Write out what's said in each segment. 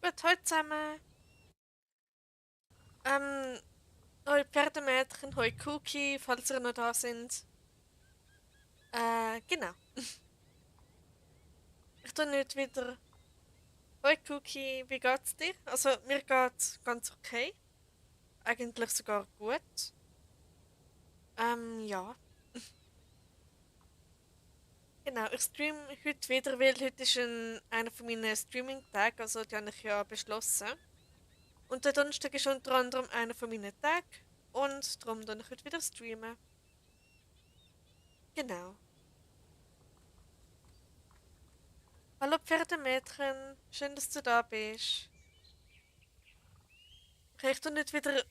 Gut, hallo zusammen. Ähm, Hallo Pferdemädchen, hallo Cookie, falls ihr noch da sind. Genau. Ich tue nicht wieder. Hallo Cookie, wie geht's dir? Also, mir geht's ganz okay. Eigentlich sogar gut. Ja. Genau, ich stream heute wieder, weil heute ist einer von meinen Streaming-Tagen, also die habe ich ja beschlossen. Und der Donnerstag ist unter anderem einer von meinen Tagen. Und darum tue ich heute wieder streamen. Genau. Hallo Pferdemädchen, schön, dass du da bist. Okay, ich tu nicht wieder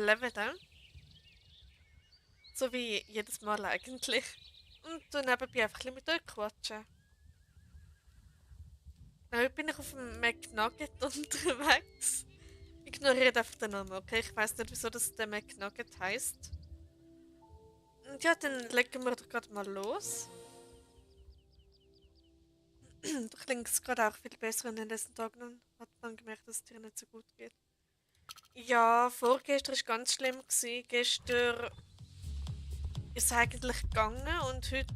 leveln, so wie jedes Mal eigentlich. Und tu nebenbei einfach ein bisschen mit euch quatschen. Heute bin ich auf dem McNugget unterwegs. Ignoriert einfach den Namen, okay? Ich weiß nicht, wieso das der McNugget heißt. Und ja, dann legen wir doch gerade mal los. Du klingst gerade auch viel besser in den letzten Tagen. Hat man gemerkt, dass es dir nicht so gut geht. Ja, vorgestern war ganz schlimm. Gestern ist es eigentlich gegangen und heute,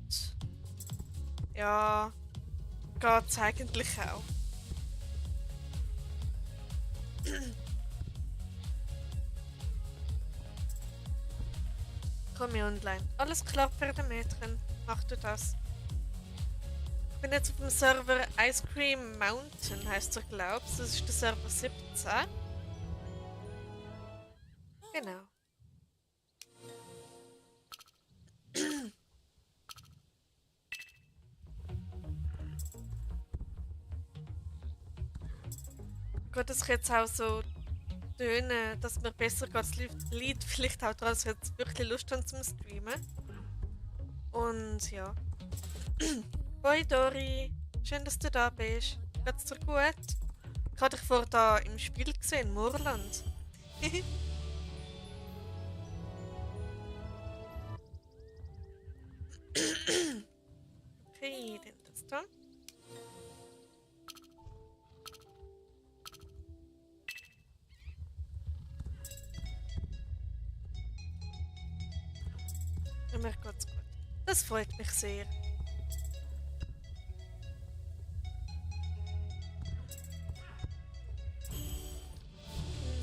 ja, geht es eigentlich auch. Komm hier online. Alles klar, Pferdemädchen. Mach du das. Ich bin jetzt auf dem Server Ice Cream Mountain, heißt er, glaubst du? Das ist der Server 17. Genau. Geht es jetzt auch so tönen, dass mir besser geht, das Lied vielleicht auch daran, dass wir jetzt wirklich Lust haben zum Streamen. Und ja. Hoi Dori, schön, dass du da bist. Geht's dir gut? Ich habe dich vor da im Spiel gesehen, Moorland. Okay, dann das da. Ja, mir geht's gut. Das freut mich sehr.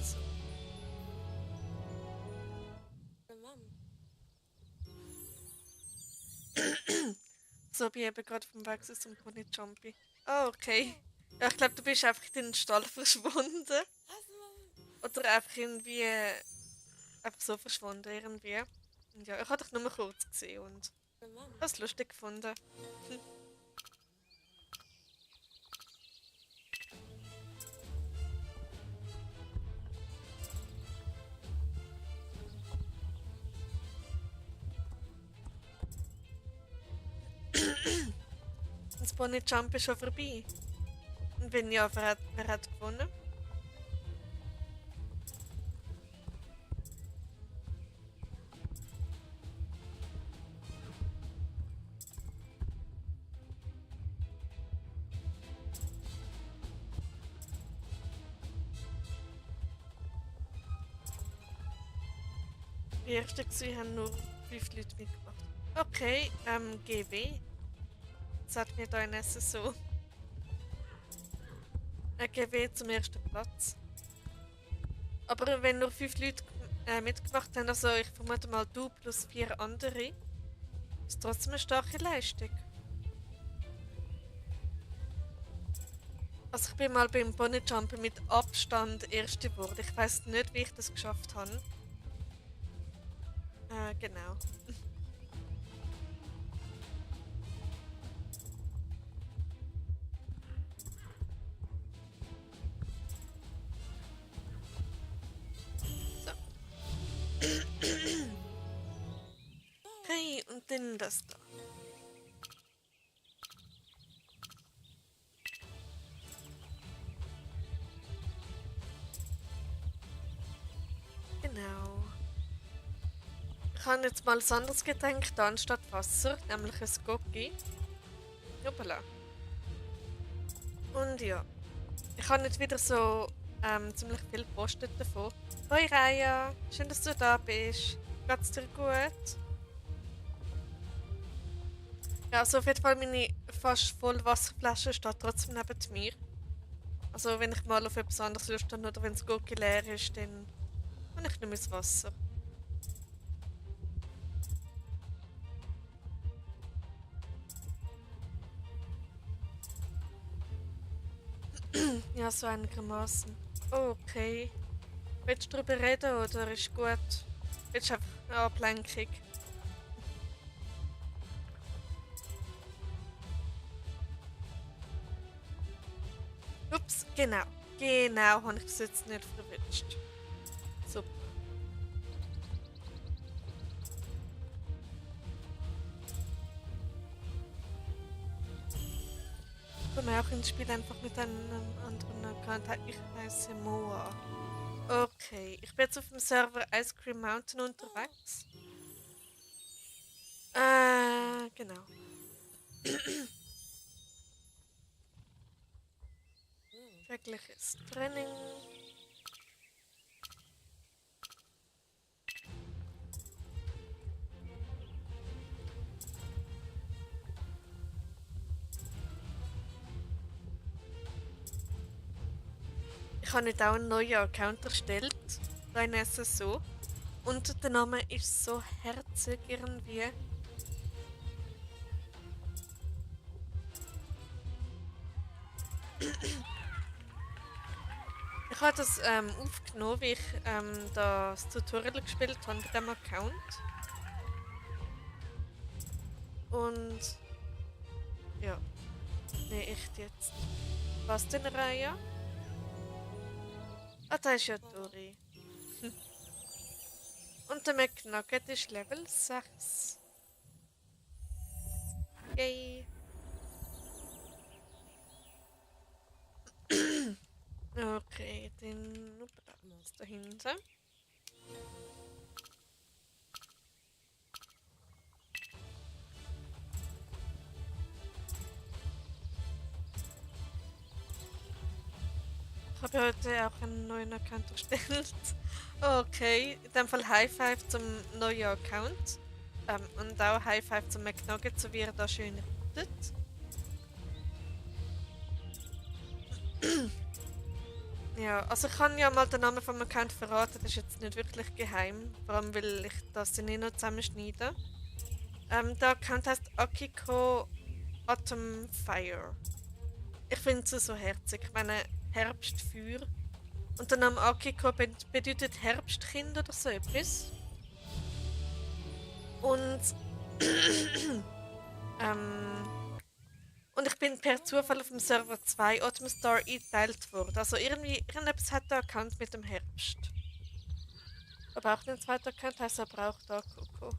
So, so bin ich eben gerade vom Weg zum Pony Jumpy. Oh, okay. Ja, ich glaube, du bist einfach in den Stall verschwunden. Oder einfach irgendwie einfach so verschwunden irgendwie. Und ja, ich habe dich nur mal kurz gesehen und das lustig gefunden. Das Pony Jump ist schon vorbei. Und wenn ja, wer hat gewonnen? Die ersten gesehen haben nur 5 Leute mitgemacht. Okay, GW. Sagt mir da ein SSO. GW zum ersten Platz. Aber wenn nur 5 Leute mitgemacht haben, also ich vermute mal du plus 4 andere, ist trotzdem eine starke Leistung. Also ich bin mal beim Bunny Jumpen mit Abstand Erste geworden. Ich weiß nicht, wie ich das geschafft habe. Genau. So. Okay, und dann das da. Genau. Ich habe jetzt mal ein anderes Getränk da anstatt Wasser, nämlich ein Gocki. Hoppala. Und ja. Ich habe nicht wieder so ziemlich viel gepostet davon. Hoi Raya, schön, dass du da bist. Geht's dir gut? Ja, also auf jeden Fall meine fast volle Wasserflasche steht trotzdem neben mir. Also wenn ich mal auf etwas anderes Lust habe oder wenn das Gurke leer ist, dann habe ich nicht mehr das Wasser. Ja, so einigermaßen. Okay. Willst du darüber reden oder ist gut? Willst du einfach eine Ablenkung? Ups, genau. Genau, habe ich das jetzt nicht verwünscht. Super. Ich komme auch ins Spiel einfach mit einem anderen Account. Ich heiße Moa. Okay, ich bin jetzt auf dem Server Ice Cream Mountain unterwegs. Genau. Tägliches Training. Ich habe nicht auch einen neuen Account erstellt. Bei SSO. Und der Name ist so herzig irgendwie. Ich habe das aufgenommen, wie ich das Tutorial gespielt habe bei diesem Account. Und ja, nee, echt jetzt. Was denn Reihe? Ah, da ist ja Dori. Und der McNugget ist Level 6. Yay. Okay, den Platz dahinter. Ich habe heute auch einen neuen Account erstellt. Okay, in dem Fall High Five zum neuen Account. Und auch High Five zum McNugget, so wie er da schön reitet. Ja, also ich kann ja mal den Namen vom Account verraten, das ist jetzt nicht wirklich geheim, vor allem weil ich das dann nicht noch zusammenschneide. Der Account heißt Akiko Autumn Fire. Ich finde es so herzig, ich meine Herbstfeuer. Und der Name Akiko bedeutet Herbstkind oder so etwas. Und ähm, und ich bin per Zufall auf dem Server 2 Autumn Star eingeteilt worden. Also irgendetwas hat der Account mit dem Herbst. Aber auch den zweiten Account heißt aber auch da Coco.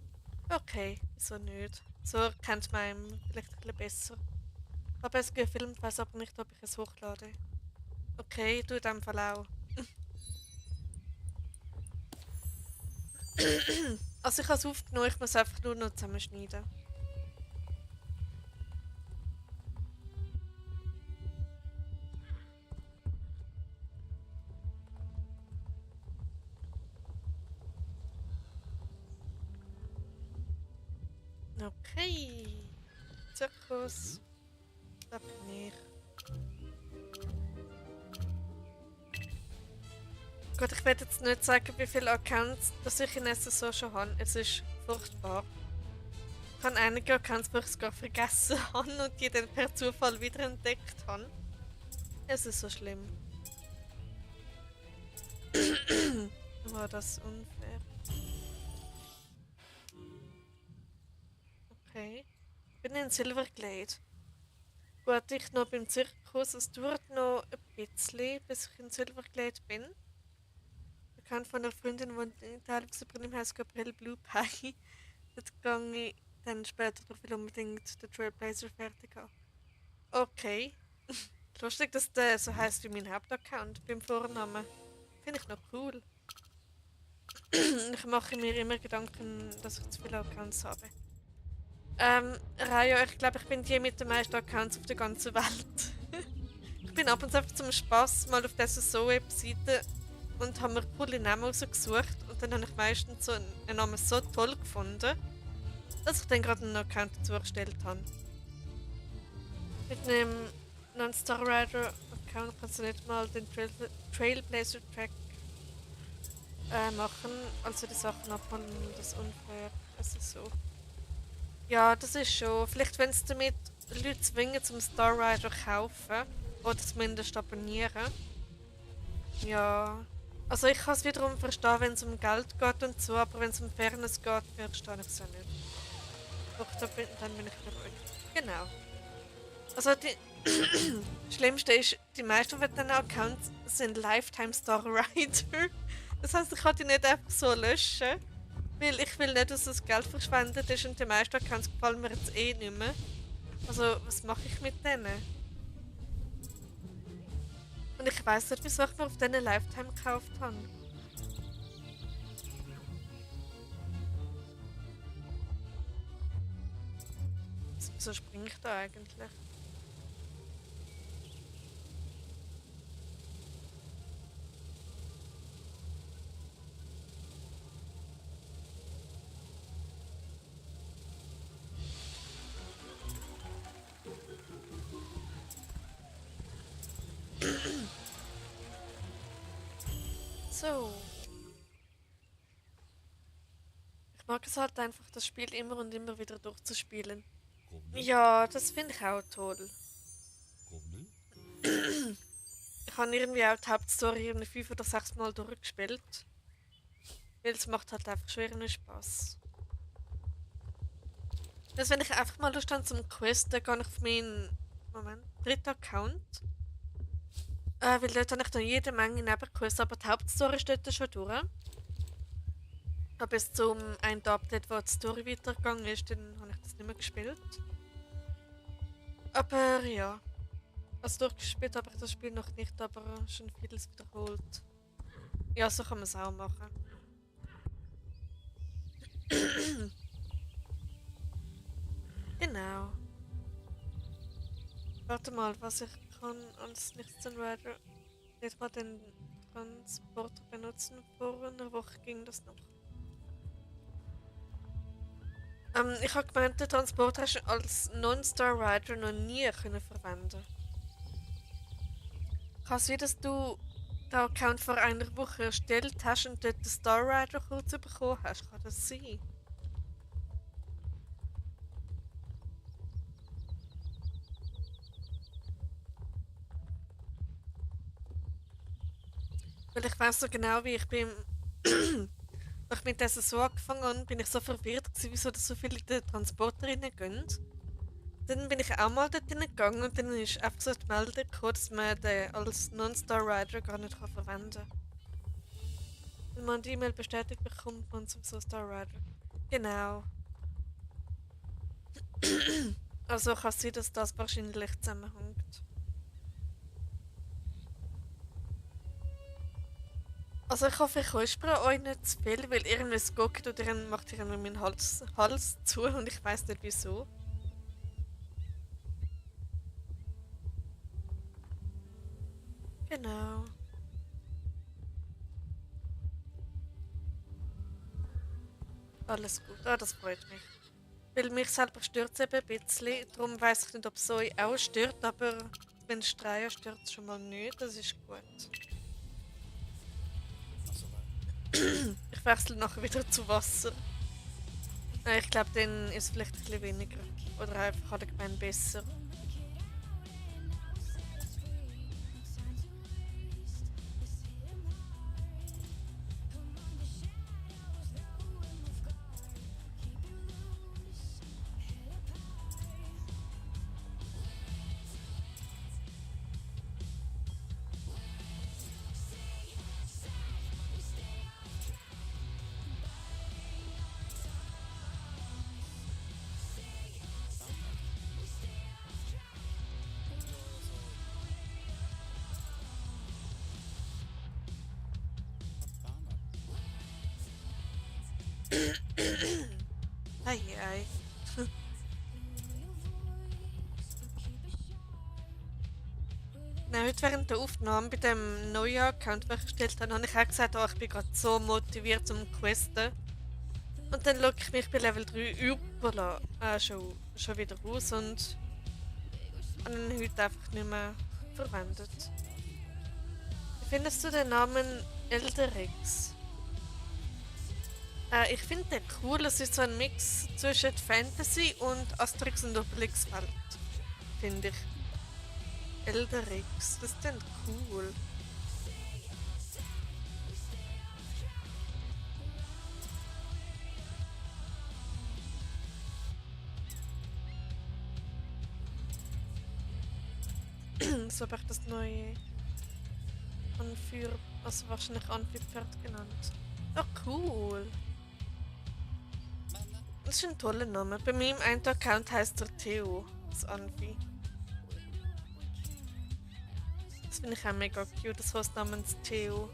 Okay, so nicht. So kennt man ihn vielleicht ein bisschen besser. Ich habe es gefilmt, weiß aber nicht, ob ich es hochlade. Okay, du in dem Fall auch. Also ich habe es aufgenommen, ich muss einfach nur noch zusammenschneiden. Okay. Zirkus. Da bin ich. Gut, ich werde jetzt nicht sagen, wie viele Accounts dass ich in SSO schon habe. Es ist furchtbar. Ich habe einige Accounts, die ich sogar vergessen habe und die dann per Zufall wiederentdeckt habe. Es ist so schlimm. War das unfair? Okay. Ich bin in Silverglade. Gut, ich noch beim Zirkus. Es dauert noch ein bisschen, bis ich in Silverglade bin. Bekannt von einer Freundin, die in teilweise im Haus Gabriel Blue Pie. Dort gehe ich dann später drauf, will unbedingt den Trailblazer fertig haben. Okay. Lustig, dass der so heißt wie mein Hauptaccount beim Vornamen. Finde ich noch cool. Ich mache mir immer Gedanken, dass ich zu viele Accounts habe. Raya, ich glaube, ich bin die mit den meisten Accounts auf der ganzen Welt. Ich ich bin ab und zu einfach zum Spaß mal auf dieser So-Webseite und habe mir coole Namen rausgesucht und dann habe ich meistens so einen Namen so toll gefunden, dass ich dann gerade einen Account dazu erstellt habe. Mit einem Non-Star Rider Account kannst du nicht mal den Trailblazer Track machen, also die Sachen abholen, das ist unfair. Also so. Ja, das ist schon. Vielleicht wenn es damit Leute zwingen zum Star Rider kaufen oder zumindest abonnieren. Ja. Also ich kann es wiederum verstehen, wenn es um Geld geht und so, aber wenn es um Fairness geht, verstehe ich es ja nicht. Doch, dann bin ich beruhigt. Genau. Also die Schlimmste ist, die meisten von diesen Accounts sind Lifetime Star Rider. Das heißt, ich kann die nicht einfach so löschen, weil ich will nicht, dass das Geld verschwendet ist und die meisten Accounts gefallen mir jetzt eh nicht mehr. Also, was mache ich mit denen? Und ich weiß nicht, wieso ich mir auf diesen Lifetime gekauft habe. Wieso springe ich da eigentlich? So. Ich mag es halt einfach, das Spiel immer und immer wieder durchzuspielen. Ja, das finde ich auch toll. Ich habe irgendwie auch die Hauptstory irgendwie 5 oder 6 Mal durchgespielt. Weil es macht halt einfach schon irgendwie Spaß. Also wenn ich einfach mal Lust habe zum Quest, dann gehe ich auf meinen dritten Account. Weil dort habe ich dann jede Menge Nebenquests, aber die Hauptstory steht da schon durch. Aber bis zum einen Update, wo die Story weitergegangen ist, dann habe ich das nicht mehr gespielt. Aber ja. Also durchgespielt habe ich das Spiel noch nicht, aber schon vieles wiederholt. Ja, so kann man es auch machen. Genau. Warte mal, was ich kann als nächsten Rider nicht mal den Transporter benutzen. Vor einer Woche ging das noch. Ich habe gemeint, den Transporter hast du als Non-Star Rider noch nie können verwenden. Kann es sein, dass du den Account vor einer Woche erstellt hast und dort den Star Rider kurz bekommen hast? Kann das sein? Weil ich weiß so genau, wie ich bin. Als ich mit dieser so angefangen habe, bin ich so verwirrt gewesen, wieso da so viele in den Transporter reingehen. Dann bin ich auch mal dort hingegangen und dann ist einfach so die Meldung gekommen, dass man den als Non-Star Rider gar nicht verwenden kann. Wenn man die E-Mail bestätigt bekommt, man zum so Star Rider. Genau. Also kann es sein, dass das wahrscheinlich zusammenhängt. Also ich hoffe, ich räuspere euch nicht zu viel, weil irgendwas guckt oder macht irgendwie meinen Hals zu und ich weiß nicht wieso. Genau. Alles gut. Ah, das freut mich. Weil mich selber stört es eben ein bisschen. Darum weiß ich nicht, ob es euch auch stört, aber wenn es Strahlen stört es schon mal nicht. Das ist gut. Ich wechsle nachher wieder zu Wasser. Ich glaube, dann ist es vielleicht ein bisschen weniger. Oder einfach allgemein besser. Ei, ei. Nein, heute während der Aufnahme bei dem neuen Account, den ich erstellt habe, habe ich auch gesagt, oh, ich bin gerade so motiviert zum Questen. Und dann logge ich mich bei Level 3 über schon wieder raus und habe ihn heute einfach nicht mehr verwendet. Wie findest du den Namen Elderix? Ich finde den cool, es ist so ein Mix zwischen Fantasy und Asterix und Obelix Welt, finde ich. Elderix, das ist denn cool. So habe ich das neue Anführer, also wahrscheinlich Anführpferd genannt. Oh, cool. Das ist ein toller Name. Bei meinem einen Account heißt er Theo, das Anfi. Das finde ich auch mega cute, das Haus namens Theo.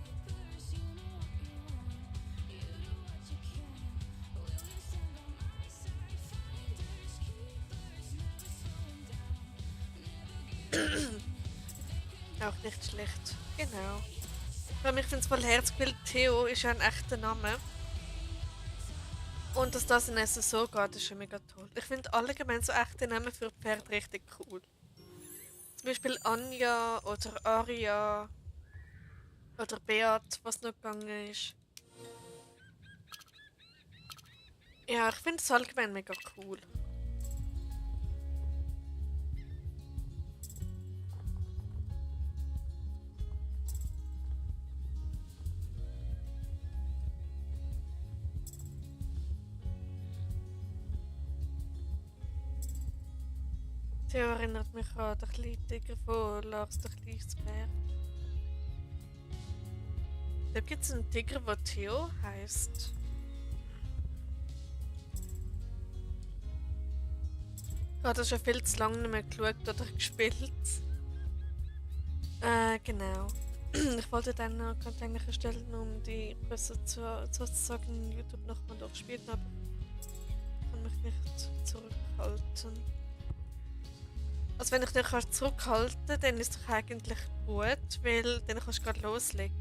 Auch nicht schlecht. Genau. Weil mich finde es voll herzig, weil Theo ist ja ein echter Name. Und dass das in SSO geht, ist schon mega toll. Ich finde allgemein so echte Namen für Pferde richtig cool. Zum Beispiel Anja oder Aria oder Beat, was noch gegangen ist. Ja, ich finde es allgemein mega cool. Theo erinnert mich an den kleinen Tiger von Lars der Kleisbär. Da gibt es einen Tiger, der Theo heisst. Ich habe das schon viel zu lange nicht mehr geschaut oder gespielt. Genau. Ich wollte dann noch Container erstellen, um die besser sozusagen in YouTube nochmal durchspielen, aber ich kann mich nicht zurückhalten. Also wenn ich dich zurückhalten kann, dann ist es doch eigentlich gut, weil dann kannst du gerade loslegen.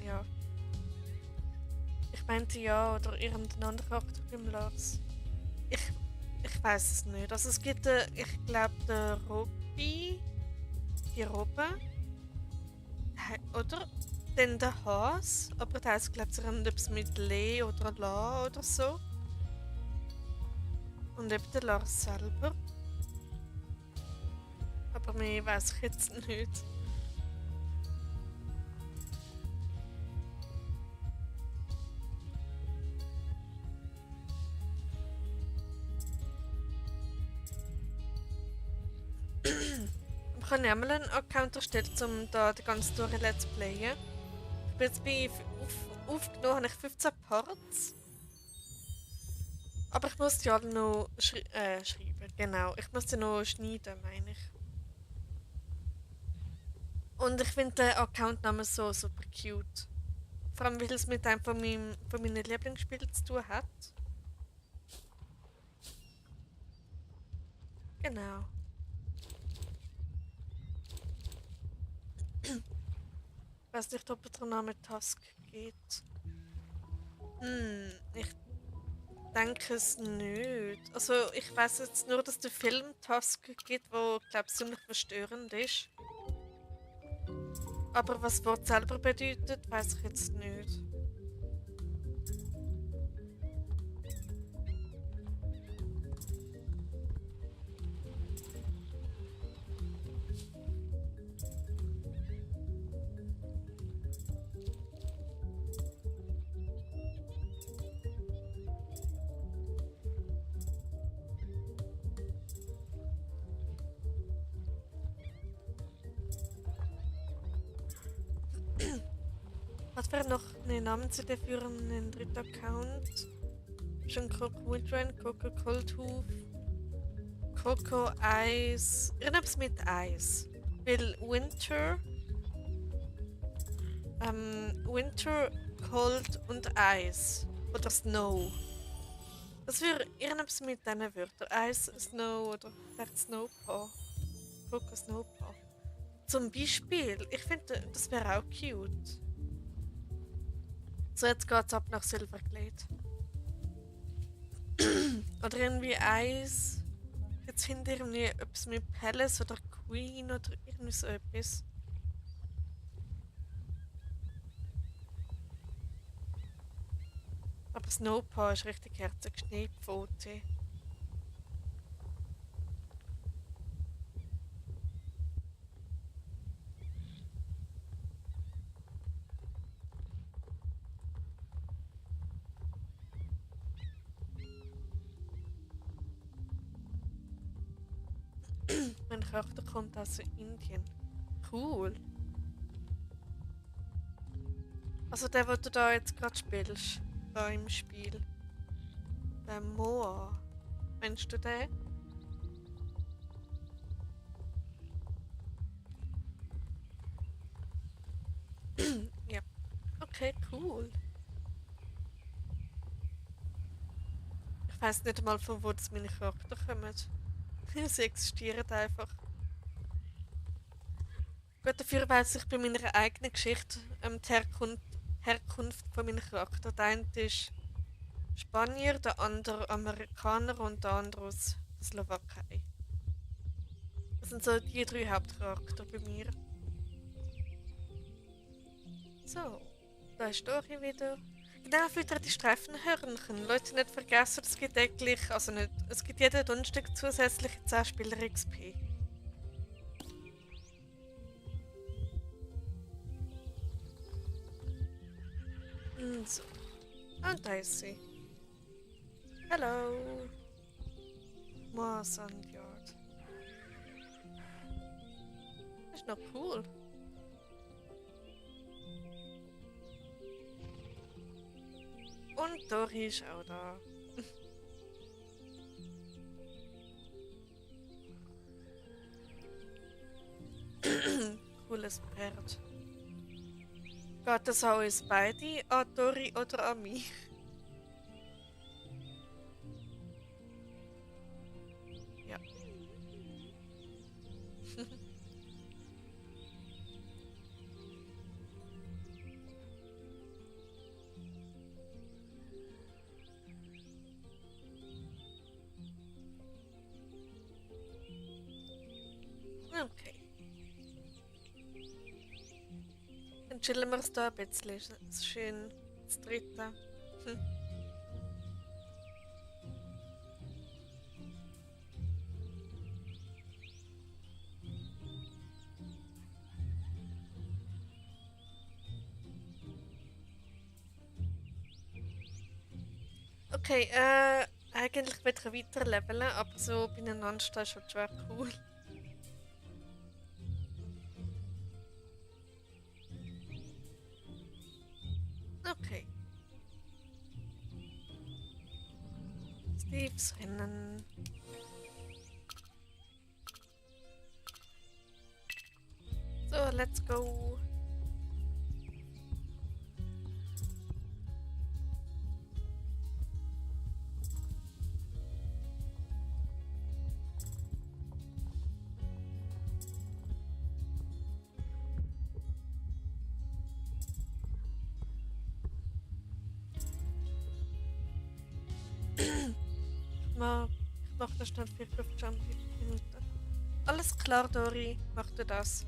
Ja. Ich meinte ja, oder irgendein anderer Charakter beim Lars. Ich weiß es nicht. Also es gibt, ich glaube, der Robby, die Robbe, oder? Dann der Haas, aber der heißt, glaube ich, etwas mit Le oder La oder so. Und eben der Lars selber. Aber mehr weiß ich jetzt nicht. Ich habe einmal einen Account erstellt, um da die ganze Story Let's Playen. Ich bin jetzt aufgenommen, habe ich 15 Parts. Aber ich muss die alle noch schreiben, genau. Ich muss die noch schneiden, meine ich. Und ich finde den Accountnamen so super cute. Vor allem, weil es mit einem von meinen Lieblingsspielen zu tun hat. Genau. Ich weiß nicht, ob der Name Task geht. Ich denke es nicht. Also ich weiß jetzt nur, dass der Film Task gibt, wo glaube ich ziemlich verstörend ist. Aber was das Wort selber bedeutet, weiß ich jetzt nicht. Was wäre noch eine Namensidee für einen dritten Account? Schon Coco Windrain, Coco Coldhoof, Coco Eis. Irgendwas mit Eis. Weil Winter, Cold und Eis. Oder Snow. Das wäre irgendwas mit diesen Wörtern. Ice Snow oder vielleicht Snowpaw. Poker Snowpaw. Zum Beispiel, ich finde, das wäre auch cute. So, jetzt geht's ab nach Silverglade. Oder irgendwie Eis. Jetzt finde ich irgendwie etwas mit Palace oder Queen oder irgendwie so etwas. Aber Snowpaw ist richtig herzig. Schneepfote. Mein Charakter kommt aus Indien. Cool. Also der, den du da jetzt gerade spielst. Da im Spiel. Der Moa. Meinst du den? Ja. Okay, cool. Ich weiß nicht einmal, von wo das meine Charakter kommen. Sie existieren einfach. Gut, dafür weiss ich bei meiner eigenen Geschichte die Herkunft von meinem Charakter. Der eine ist Spanier, der andere Amerikaner und der andere aus der Slowakei. Das sind so die drei Hauptcharakter bei mir. So, da ist Dori wieder. Genau, für die Streifenhörnchen. Leute, nicht vergessen, es gibt täglich, also nicht, es gibt jeden Donnerstag zusätzliche 10 Spieler XP. So. Und da ist sie. Hallo. Moss and Yard. Das ist noch cool. Und Dori ist auch da. Cooles Pferd. Geht das auch uns beide an Dori oder an mich? Ja. Okay. Dann chillen wir es da ein bisschen. Es ist schön das dritte. Hm. Okay, eigentlich will ich weiter leveln, aber so beieinander stehen ist schon schwer cool. Okay. Steves Rennen. So, let's go. Ich mach das schnell 4 Jump Minuten. Alles klar, Dori, mach du das.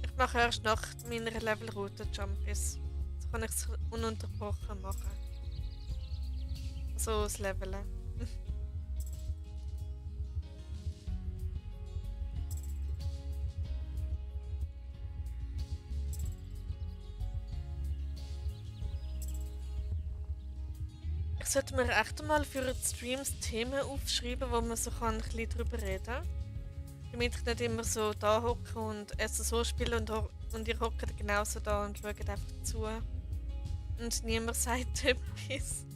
Ich mache erst nach meiner Levelroute Jumpies. So kann ich es ununterbrochen machen. So das Leveln. Ich sollte mir echt mal für die Streams Themen aufschreiben, wo man so kann ein bisschen drüber reden kann. Damit ich nicht immer so da hocke und es so spiele und ihr hockt genauso da und schaut einfach zu. Und niemand sagt etwas.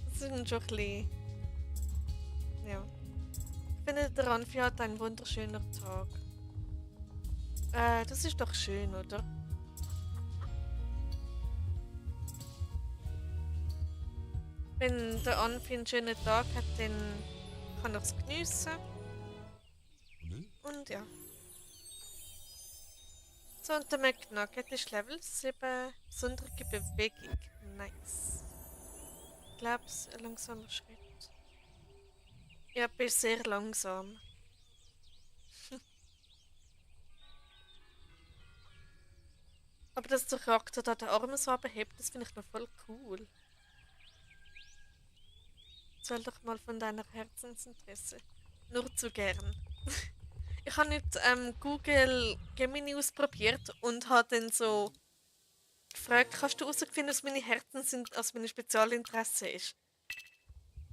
Das ist schon ein bisschen. Ja. Ich finde, der Ranfi hat einen wunderschönen Tag. Das ist doch schön, oder? Wenn der Anfi einen schönen Tag hat, dann kann er es geniessen. Und ja. So, und der McNugget ist Level 7. Besondere Bewegung. Nice. Ich glaube, es ist ein langsamer Schritt. Ja, bist sehr langsam. Aber dass der Charakter da den Arm so abhebt, das finde ich noch voll cool. Erzähl doch mal von deiner Herzensinteresse. Nur zu gern. Ich habe nicht Google Gemini ausprobiert und habe dann so gefragt, kannst du herausfinden, was meine also meine Spezialinteresse ist?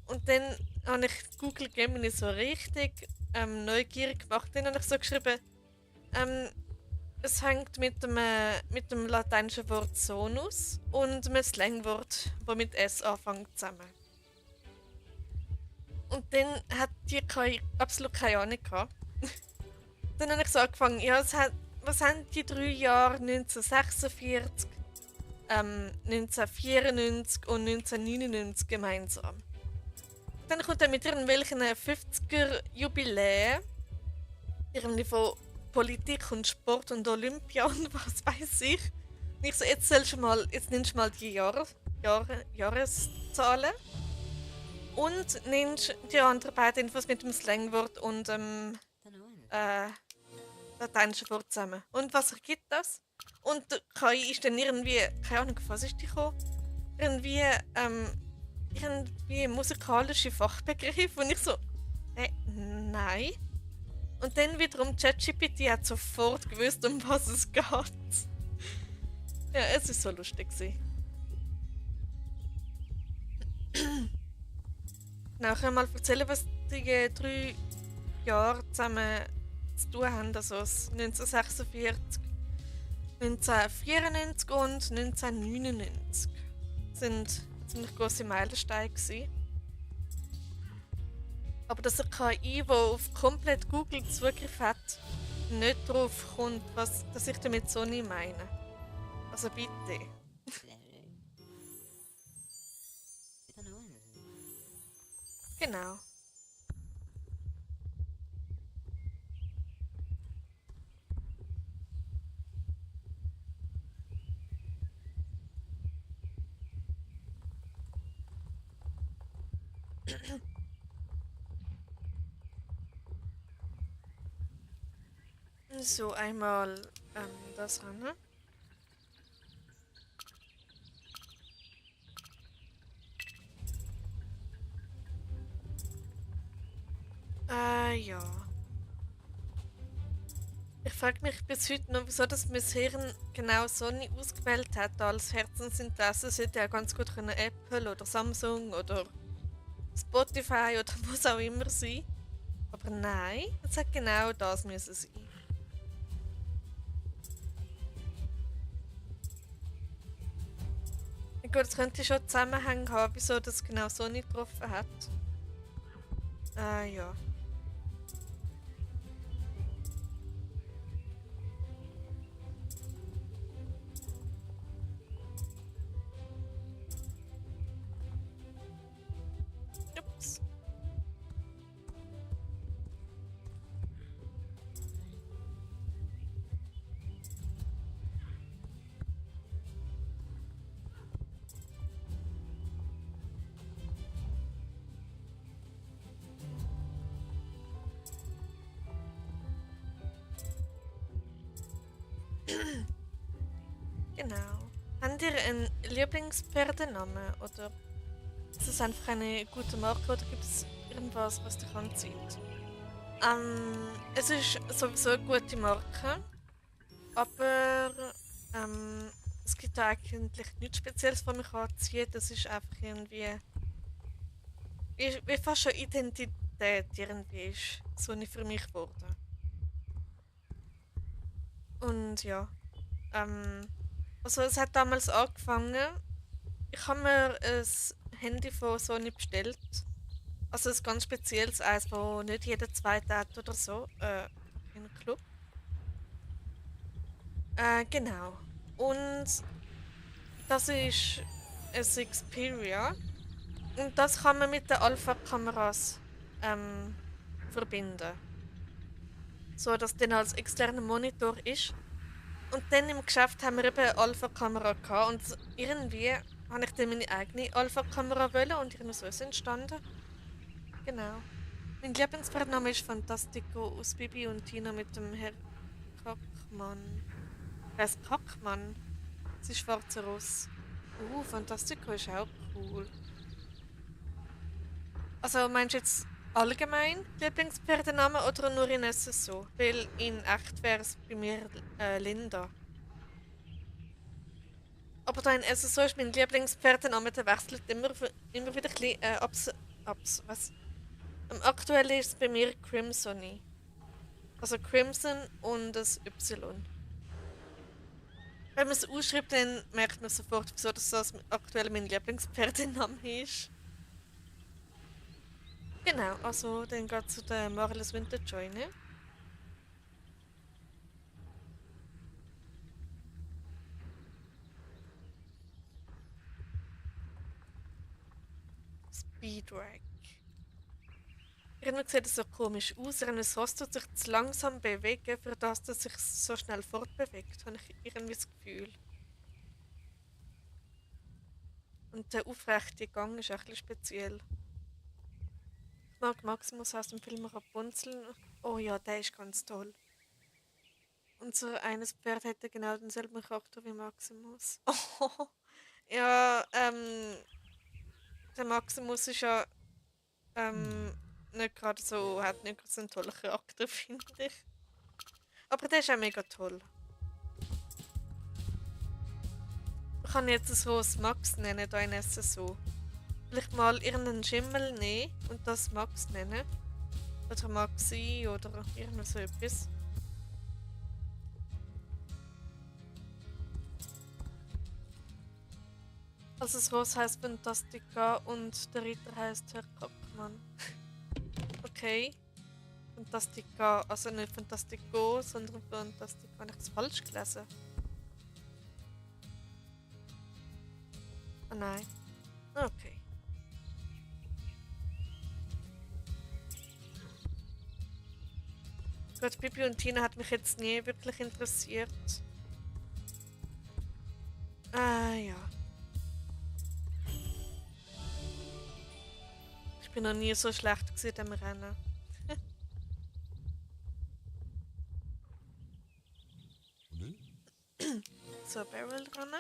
Und dann habe ich Google Gemini so richtig neugierig gemacht. Dann habe ich so geschrieben, ähm, es hängt mit dem lateinischen Wort Sonus und einem Slangwort, das mit S anfängt, zusammen. Und dann hat die KI absolut keine Ahnung gehabt. Dann habe ich so angefangen, ja, was haben die 3 Jahre 1946, 1994 und 1999 gemeinsam? Dann kommt er mit irgendwelchen 50er Jubiläen, irgendwie von Politik und Sport und Olympia und was weiß ich. Und ich so, jetzt nimmst du mal die Jahreszahlen und nimmst die anderen beiden Infos mit dem Slangwort und äh, lateinischen Wort zusammen. Und was ergibt das? Und die KI ist dann irgendwie, keine Ahnung, was ist die gekommen? Irgendwie, irgendwie musikalische Fachbegriffe und ich so, nein. Und dann wiederum ChatGPT hat sofort gewusst, um was es geht. Ja, es ist so lustig gewesen. Genau, ich kann mal erzählen, was die 3 Jahre zusammen zu tun haben. Also 1946, 1994 und 1999 sind ziemlich grosse Meilensteine gewesen. Aber dass eine KI, die auf komplett Google Zugriff hat, nicht drauf kommt, dass ich damit so nicht meine. Also bitte. Genau. So, einmal das ran. Ne? Ja. Ich frage mich bis heute noch, wieso das mein Hirn genau Sony ausgewählt hat als Herzensinteresse. Es hätte ja ganz gut können Apple oder Samsung oder Spotify oder was auch immer sein. Aber nein, es hat genau das müssen sein. Ja, gut, es könnte schon Zusammenhang haben, wieso das genau Sony getroffen hat. Ja. Ups. Genau. Habt ihr einen Lieblingspferdenamen oder ist es einfach eine gute Marke oder gibt es irgendwas, was dich anzieht? Es ist sowieso eine gute Marke, aber es gibt da eigentlich nichts Spezielles, was mich anzieht. Das ist einfach irgendwie wie fast schon Identität irgendwie ist so nicht für mich geworden. Und ja, ähm, also es hat damals angefangen. Ich habe mir ein Handy von Sony bestellt. Also ein ganz spezielles, eins, das nicht jeder zweite hat oder so. In Club. Genau. Und das ist ein Xperia. Und das kann man mit den Alpha-Kameras ähm, verbinden. So dass dann als externer Monitor ist. Und dann im Geschäft haben wir eben eine Alpha-Kamera gehabt. Und irgendwie habe ich dann meine eigene Alpha-Kamera wollen und irgendwie so ist es entstanden. Genau. Mein Lieblingspferdname ist Fantastico aus Bibi und Tina mit dem Herr Kackmann. Wer ist Kackmann? Sie ist schwarzer Ross. Fantastico ist auch cool. Also meinst du jetzt allgemein Lieblingspferdename oder nur in SSO? Weil in echt wäre es bei mir Linda. Aber da in SSO ist mein Lieblingspferdename, der wechselt immer wieder ein bisschen, was? Aktuell ist es bei mir Crimsony. Also Crimson und das Y. Wenn man es ausschreibt, dann merkt man sofort, wieso das aktuell mein Lieblingspferdename ist. Genau, also dann geht zu der Marlis Winterjoy, ne? Speedrack. Irgendwie sieht es so komisch aus. Das Ross tut sich zu langsam bewegen, für das, dass es sich so schnell fortbewegt, habe ich irgendwie das Gefühl. Und der aufrechte Gang ist auch ein bisschen speziell. Ich mag Maximus aus dem Film Rapunzel. Oh ja, der ist ganz toll. Unser eines Pferd hätte genau denselben Charakter wie Maximus. Oh, ja, der Maximus ist ja nicht gerade so, hat nicht gerade so einen tollen Charakter, finde ich. Aber der ist auch mega toll. Ich kann jetzt so das Max nennen, da in SSO. Vielleicht mal irgendeinen Schimmel nehmen und das Max nennen. Oder Maxi oder irgend so etwas. Also das Ross heisst Fantastica und der Ritter heisst Herr Kackmann. Okay. Fantastica, also nicht Fantastico, sondern Fantastica. Habe ich das falsch gelesen? Ah nein. Okay. Gut, Bibi und Tina hat mich jetzt nie wirklich interessiert. Ja. Ich bin noch nie so schlecht gewesen im Rennen. So, Barrel dran.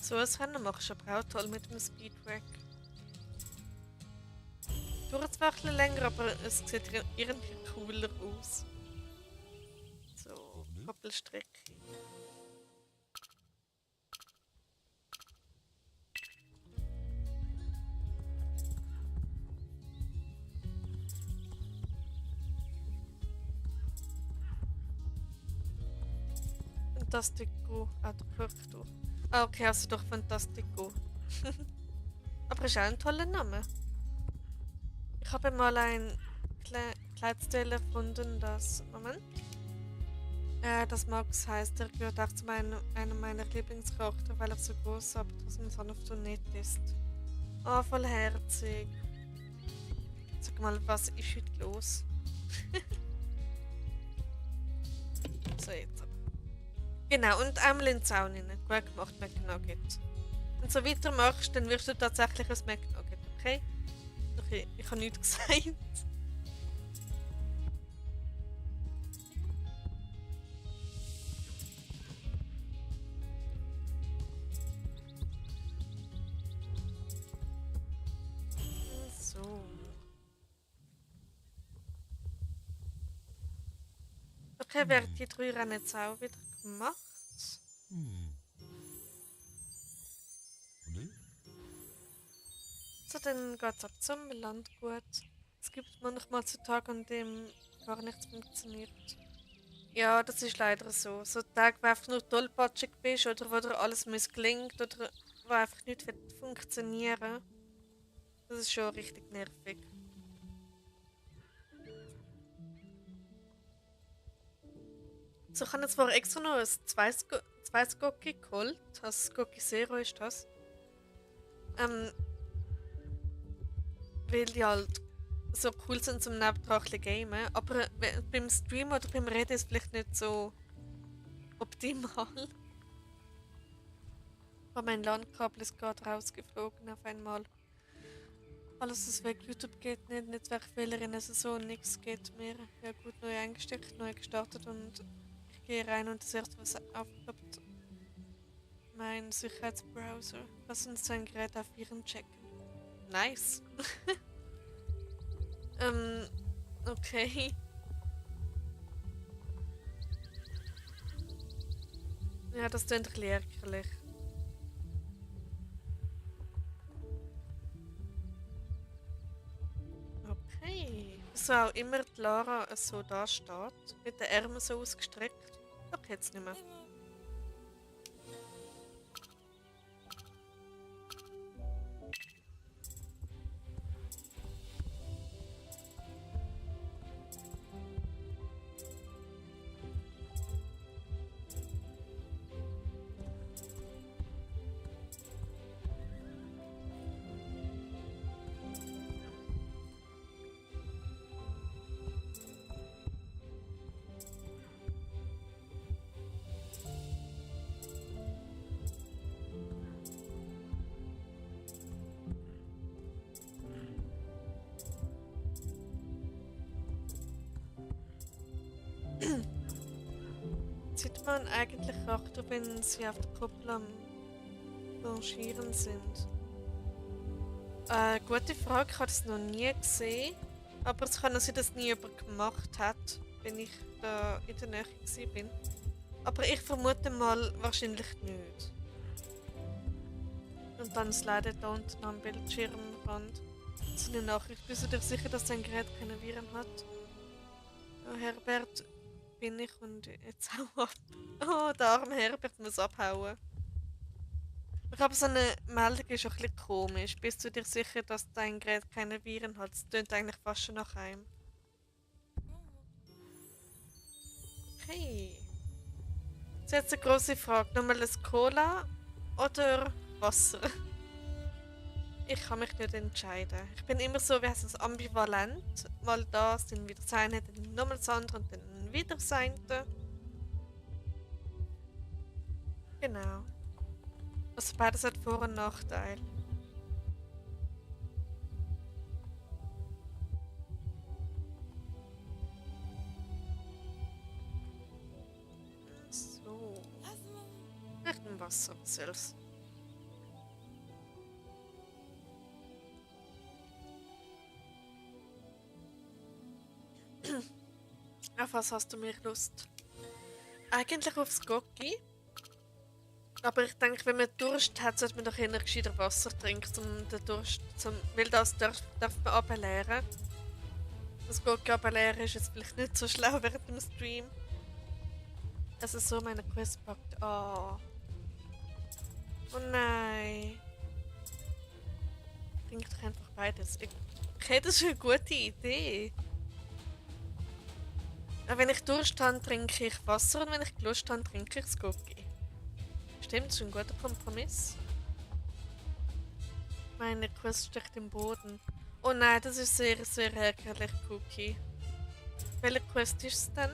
So ein Rennen machst du aber auch toll mit dem Speedwack. Dauert zwar ein bisschen länger, aber es sieht irgendwie cooler aus. So, Koppelstrecke. Fantastico. Ah, da gehört du. Ah, okay, also doch Fantastico. Aber ist auch ein toller Name. Ich habe mal ein Kleidsteil erfunden, das. Moment. Das Max heißt, er gehört auch zu einem meiner Lieblingscharakter, weil er so groß, aber trotzdem so auf nett ist. Oh, voll herzig. Sag mal, was ist heute los? So, jetzt. Genau, und einmal in den Zaun rein. Gut gemacht, McNugget. Wenn du so weitermachst, dann wirst du tatsächlich ein McNugget, okay? Okay, ich habe nichts gesagt. So. Okay, werden die 3 Rennen jetzt auch wieder gemacht? So, dann geht's ab zum Landgut. Es gibt manchmal so Tage, an denen gar nichts funktioniert. Ja, das ist leider so. So Tage, wo du einfach nur tollpatschig bist oder wo dir alles missgelingt oder wo einfach nicht funktionieren. Das ist schon richtig nervig. So, ich habe jetzt zwar extra noch ein zweites Gocki geholt. Das Gocki Zero ist das. Weil die halt so cool sind zum nebendran gamen. Aber beim Streamen oder beim Reden ist es vielleicht nicht so optimal. Aber mein LAN-Kabel ist gerade rausgeflogen auf einmal. Alles ist weg, YouTube geht nicht, Netzwerkfehler in der Saison, nichts geht mehr. Ja gut, neu eingesteckt, neu gestartet und ich gehe rein und das erste, was aufploppt, mein Sicherheitsbrowser. Lass uns sein Gerät auf Viren checken. Nice. Okay. Ja, das klingt ein bisschen ärgerlich. Okay. So auch immer die Lara so da steht, mit den Armen so ausgestreckt. Doch jetzt nicht mehr. Sieht man eigentlich Achter, wenn sie auf der Kuppel am Rangieren sind? Gute Frage, ich habe das noch nie gesehen. Aber es kann auch sein, dass nie jemand gemacht hat, wenn ich da in der Nähe bin. Aber ich vermute mal wahrscheinlich nicht. Und dann slidet da unten am Bildschirmrand so eine Nachricht. Bist du dir sicher, dass dein Gerät keine Viren hat? Oh, Herbert, bin ich und jetzt hau ab. Oh, der arme Herbert muss abhauen. Ich glaube, so eine Meldung ist auch ein bisschen komisch. Bist du dir sicher, dass dein Gerät keine Viren hat? Das klingt eigentlich fast schon nach einem. Okay. Jetzt eine große Frage. Nochmal ein Cola oder Wasser? Ich kann mich nicht entscheiden. Ich bin immer so, wie heißt es, ambivalent. Mal das, dann wieder das eine, dann nochmal das andere und dann wieder das eine. Genau. Also beides hat Vor- und Nachteil. So. Echt ein Wasser, selbst. Auf was hast du mehr Lust? Eigentlich aufs Gocki. Aber ich denke, wenn man Durst hat, sollte man doch eher gescheiter Wasser trinken, um den Durst weil das darf man ableeren. Das Gocki ableeren ist jetzt vielleicht nicht so schlau während dem Stream. Also so meine Quest packt. Oh. Oh nein. Trink doch einfach beides. Okay, das ist eine gute Idee. Wenn ich Durst habe, trinke ich Wasser und wenn ich Lust habe, trinke ich das Gocki. Stimmt, das ist ein guter Kompromiss. Meine Quest steckt im Boden. Oh nein, das ist sehr, sehr ärgerlich, Cookie. Welche Quest ist es denn?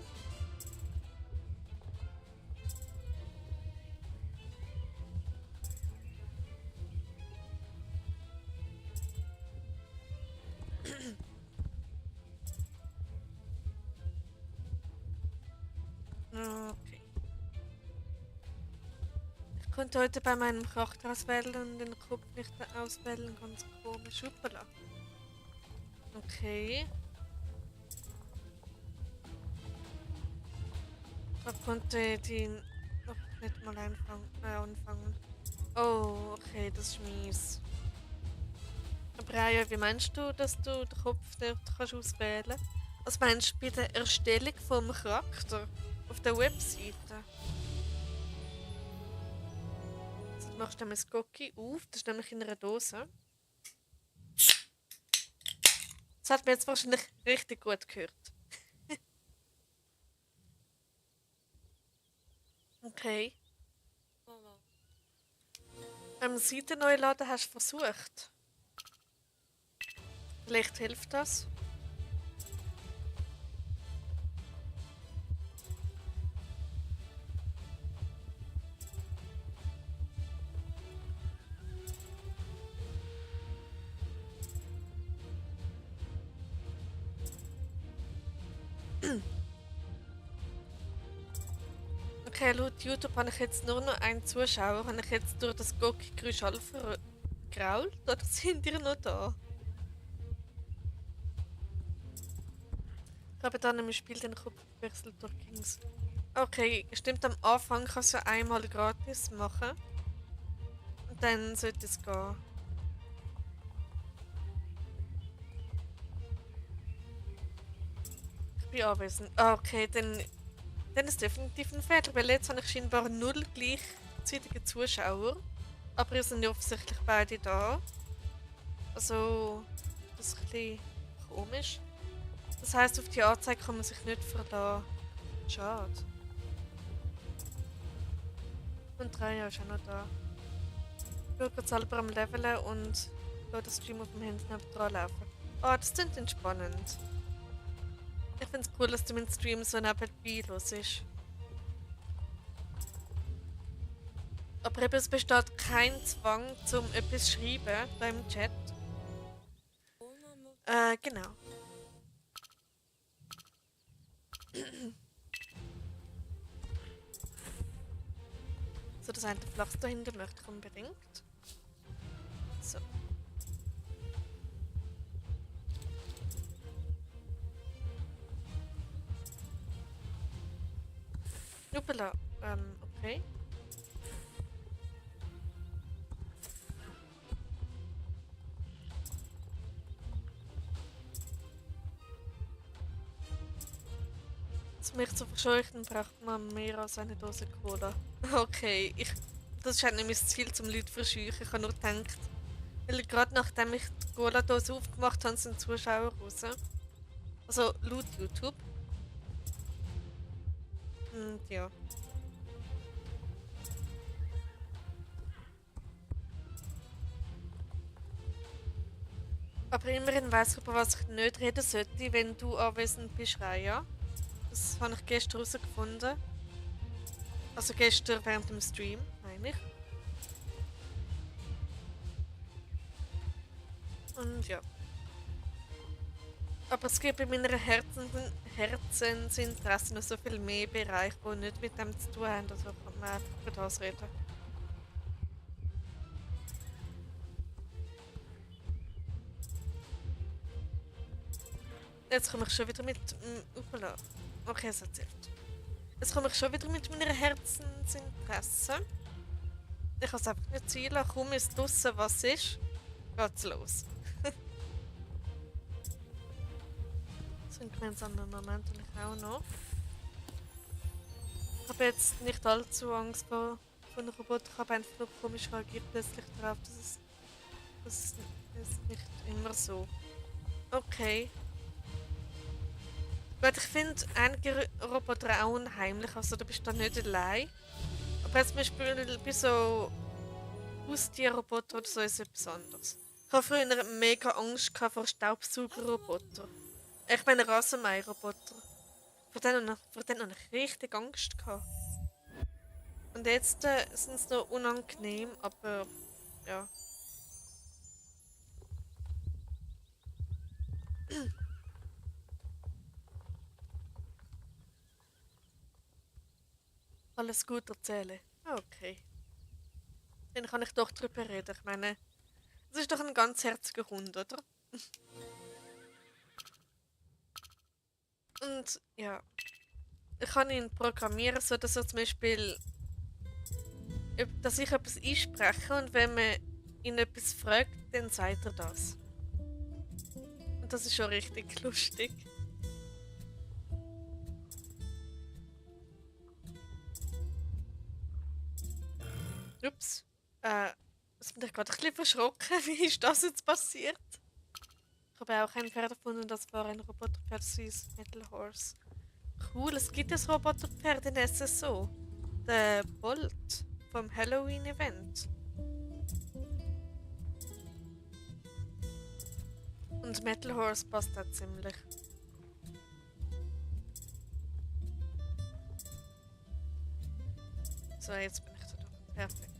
Okay. Ich konnte heute bei meinem Charakter auswählen und den Kopf nicht auswählen, ganz komisch. Hoppala. Okay. Ich konnte die noch nicht mal anfangen. Oh, okay, das ist mies. Aber ja, wie meinst du, dass du den Kopf dort kannst auswählen kannst? Was meinst du bei der Erstellung vom Charakter auf der Webseite? machst du das Cookie auf, das ist nämlich in einer Dose. Das hat man jetzt wahrscheinlich richtig gut gehört. Okay. Seite neu laden hast du versucht. Vielleicht hilft das. Okay, laut YouTube habe ich jetzt nur noch einen Zuschauer. Habe ich jetzt durch das Gocki-Geräusch alle vergrault? Oder sind ihr noch da? Ich habe dann im Spiel den Kopf gewechselt durch Kings. Okay, stimmt, am Anfang kannst du einmal gratis machen. Und dann sollte es gehen. Ich bin anwesend. Ah, okay, dann ist es definitiv ein Fehler, weil jetzt habe ich scheinbar 0 gleichzeitige Zuschauer. Aber wir sind ja offensichtlich beide da. Also, das ist ein bisschen komisch. Das heisst, auf die Anzeige kann man sich nicht verlassen. Schade. Und Raya ist auch noch da. Ich bin gerade selber am Leveln und lasse den Stream auf dem Handy dran laufen. Ah, das klingt entspannend. Ich finde es cool, dass du meinen Stream so nebenbei los ist. Aber eben, es besteht kein Zwang zum etwas schreiben da im Chat. Genau. So, das eine Flachs dahinter möchte ich unbedingt. So. Hoppala. Okay. Um mich zu verscheuchen, braucht man mehr als eine Dose Cola. Okay, das ist halt nicht mein Ziel, zum Leute zu verscheuchen. Ich habe nur gedacht, weil gerade nachdem ich die Cola-Dose aufgemacht habe, sind Zuschauer raus. Also laut YouTube. Und ja. Aber immerhin weiss ich, über was ich nicht reden sollte, wenn du anwesend bist, Raya. Das habe ich gestern herausgefunden. Also gestern während dem Stream, meine ich. Und ja. Aber es gibt bei meiner Herzensinteresse noch so viel mehr Bereiche, die nicht mit dem zu tun haben. Also kann man einfach über das reden. Jetzt komme ich schon wieder mit... Upala. Okay, es erzählt. Jetzt komme ich schon wieder mit meiner Herzensinteresse. Ich kann es einfach nicht zielen. Kaum ist draussen was ist, geht's los. So einen gemeinsamen Moment habe ich auch noch. Ich habe jetzt nicht allzu Angst vor einem Roboter. Ich habe einfach nur komisch reagiert plötzlich darauf. Das ist nicht immer so. Okay. Gut, ich finde einige Roboter auch unheimlich, also du bist da nicht allein. Aber jetzt zum Beispiel bei so Haustierroboter oder so ist es etwas anderes. Ich habe früher mega Angst vor Staubsaugerroboter. Ich meine Rasenmäherroboter. Vor denen habe ich richtig Angst gehabt. Und jetzt sind sie noch unangenehm, aber ja. Alles gut erzählen. Okay. Dann kann ich doch drüber reden. Ich meine, das ist doch ein ganz herziger Hund, oder? Und ja, ich kann ihn programmieren, so dass er zum Beispiel, dass ich etwas einspreche und wenn man ihn etwas fragt, dann sagt er das. Und das ist schon richtig lustig. Ups. Das bin ich gerade ein bisschen verschrocken. Wie ist das jetzt passiert? Ich habe auch ein Pferd erfunden, das war ein Roboterpferd süß, Metal Horse. Cool, es gibt ein Roboterpferd in SSO. Der Bolt vom Halloween-Event. Und Metal Horse passt da ziemlich. So, jetzt bin ich da. Perfekt.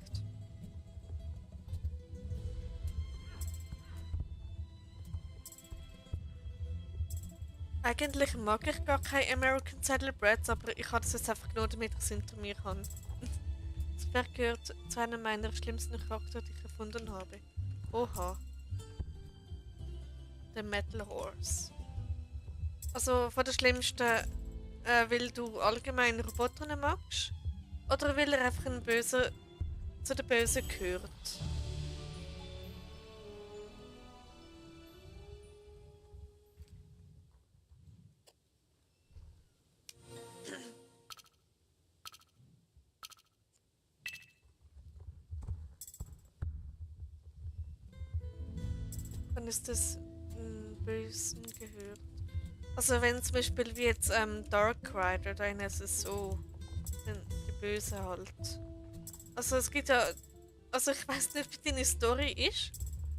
Eigentlich mag ich gar keine American Saddlebreds, aber ich habe das jetzt einfach genommen, damit ich es hinter mir habe. Das Pferd gehört zu einem meiner schlimmsten Charakter, die ich erfunden habe. Oha. Der Metal Horse. Also von der schlimmsten, weil du allgemein Roboter nicht magst? Oder weil er einfach zu den Bösen gehört? Wann ist das Bösen gehört? Also wenn zum Beispiel wie jetzt Dark Rider, dann ist es so, die Böse halt. Also es gibt ja, also ich weiß nicht, wie deine Story ist.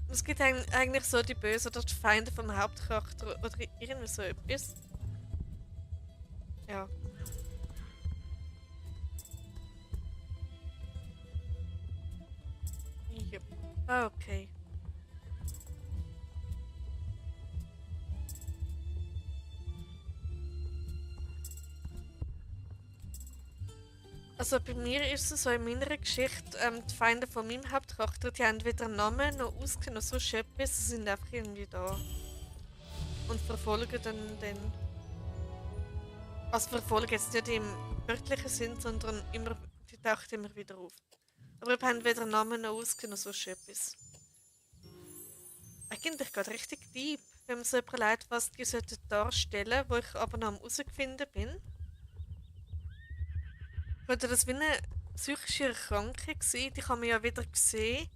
Es gibt eigentlich so die Bösen oder die Feinde vom Hauptcharakter oder irgendwie so etwas. Ja. Yep. Ah, okay. Also bei mir ist es so in meiner Geschichte, die Feinde von meinem Hauptcharakter, die haben weder Namen noch Aussehen noch so etwas, sie sind einfach irgendwie da. Und verfolgen dann den. Also verfolgen jetzt nicht im wörtlichen Sinn, sondern immer, die taucht immer wieder auf. Aber wir haben weder Namen noch Aussehen noch so etwas. Eigentlich gerade richtig deep, wenn man so überlegt, was die sollten darstellen, wo ich aber noch am herausfinden bin. Könnte das wie eine psychische Erkrankung sein? Die kann man ja wieder sehen.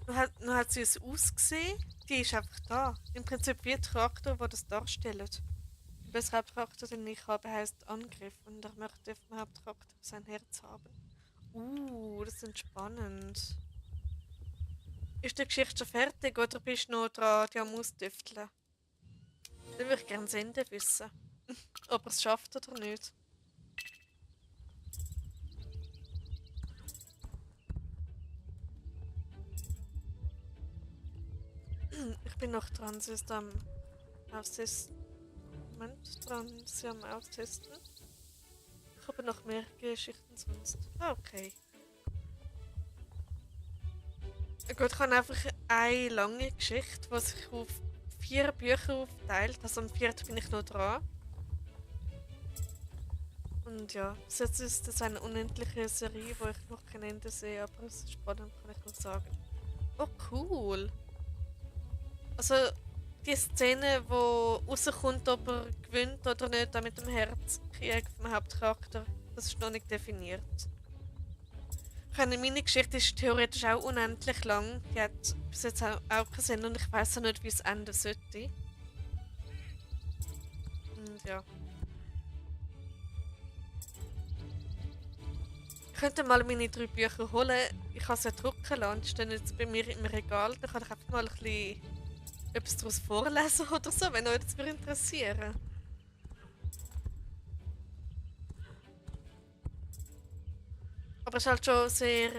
Nur hat sie es ausgesehen. Die ist einfach da. Im Prinzip wie die Charakter, die das darstellen. Der Hauptcharakter, den ich habe, heißt Angriff und er möchte vom Hauptcharakter sein Herz haben. Das ist spannend. Ist die Geschichte schon fertig oder bist du noch dran, die am Ausdüfteln? Dann würde ich gerne das Ende wissen. Ob er es schafft oder nicht. Ich bin noch dran, sie ist am Austesten. Moment, dran, sie am Austesten. Ich habe noch mehr Geschichten sonst. Ah, okay. Gut, ich habe einfach eine lange Geschichte, die sich auf 4 Bücher aufteilt. Also am 4. bin ich noch dran. Und ja, bis jetzt ist das eine unendliche Serie, wo ich noch kein Ende sehe, aber es ist spannend, kann ich noch sagen. Oh, cool. Also, die Szene, wo rauskommt, ob er gewinnt oder nicht, da mit dem Herzkrieg vom Hauptcharakter, das ist noch nicht definiert. Meine Geschichte ist theoretisch auch unendlich lang. Die hat bis jetzt auch keinen Sinn und ich weiß auch nicht, wie es enden sollte. Und ja. Ich könnte mal meine 3 Bücher holen. Ich kann sie drucken lassen. Die stehen jetzt bei mir im Regal. Da kann ich einfach mal ein bisschen etwas daraus vorlesen oder so, wenn euch das würde interessieren. Aber es ist halt schon sehr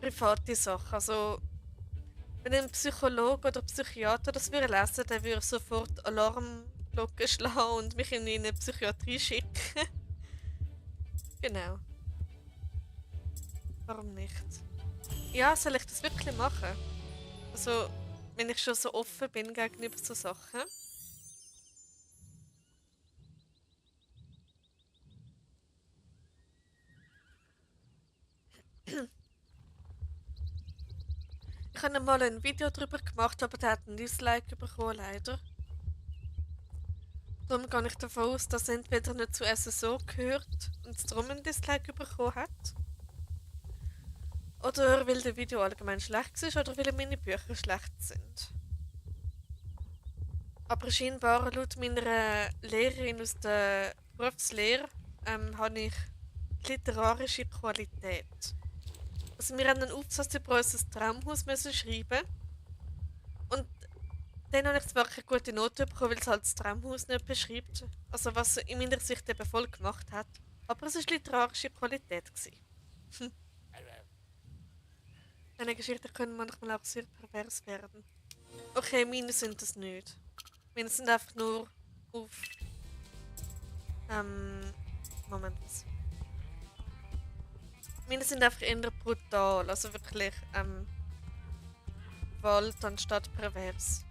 private Sache. Also, wenn ein Psychologe oder Psychiater das würde lesen, dann würde sofort Alarmglocken schlagen und mich in eine Psychiatrie schicken. Genau. Warum nicht? Ja, soll ich das wirklich machen? Also, wenn ich schon so offen bin gegenüber so Sachen. Ich habe mal ein Video darüber gemacht, aber der hat ein Dislike bekommen, leider. Darum gehe ich davon aus, dass er entweder nicht zu SSO gehört und es darum ein Dislike bekommen hat. Oder weil das Video allgemein schlecht ist oder weil meine Bücher schlecht sind. Aber scheinbar laut meiner Lehrerin aus der Berufslehre habe ich literarische Qualität. Also wir haben einen Aufsatz über unser Traumhaus müssen schreiben und dann habe ich zwar keine gute Note bekommen, weil es halt das Traumhaus nicht beschreibt. Also was in meiner Sicht eben voll gemacht hat. Aber es war literarische Qualität gewesen. Eine Geschichte können manchmal auch sehr pervers werden. Okay, meine sind das nicht. Meine sind einfach nur auf. Ähm. Moment, was? Meine sind einfach eher brutal. Also wirklich, Gewalt anstatt pervers.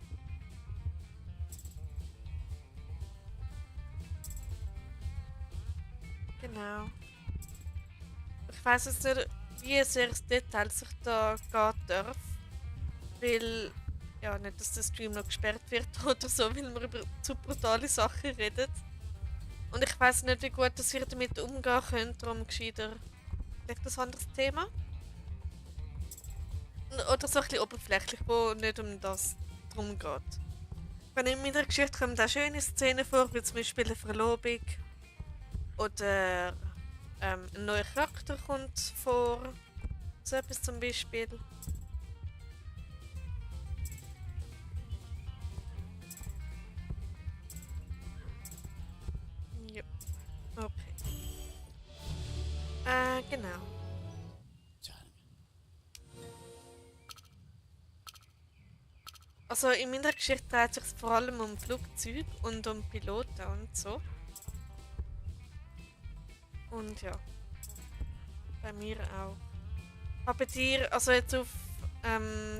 Genau. Ich weiß jetzt nicht, wie sehr ins Detail sich da gehen darf. Weil. Ja, nicht, dass der Stream noch gesperrt wird oder so, weil wir über zu brutale Sachen reden. Und ich weiß nicht, wie gut dass ihr damit umgehen könnt, darum gescheiter vielleicht ein anderes Thema. Oder so ein bisschen oberflächlich, wo nicht um das drum geht. Wenn in meiner Geschichte kommen auch schöne Szenen vor, wie zum Beispiel eine Verlobung oder ein neuer Charakter kommt vor. So etwas zum Beispiel. Ja, okay. Genau. Also in meiner Geschichte dreht es sich vor allem um Flugzeuge und um Piloten und so. Und ja, bei mir auch. Aber dir, also jetzt auf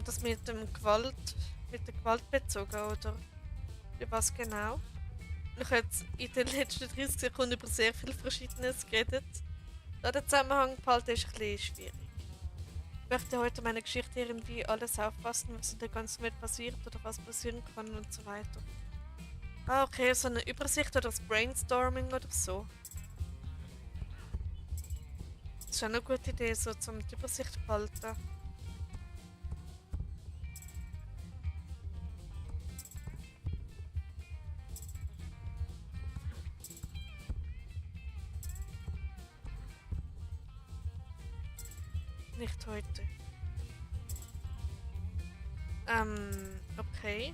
das mit dem mit der Gewalt bezogen, oder? Über was genau? Ich habe jetzt in den letzten 30 Sekunden über sehr viel Verschiedenes geredet. Da der Zusammenhang behalten ist ein bisschen schwierig. Ich möchte heute meine Geschichte irgendwie alles auffassen, was in der ganzen Welt passiert oder was passieren kann und so weiter. Ah, okay, so eine Übersicht oder das Brainstorming oder so. Das ist auch eine gute Idee, so zum die Übersicht behalten. Nicht heute. Okay.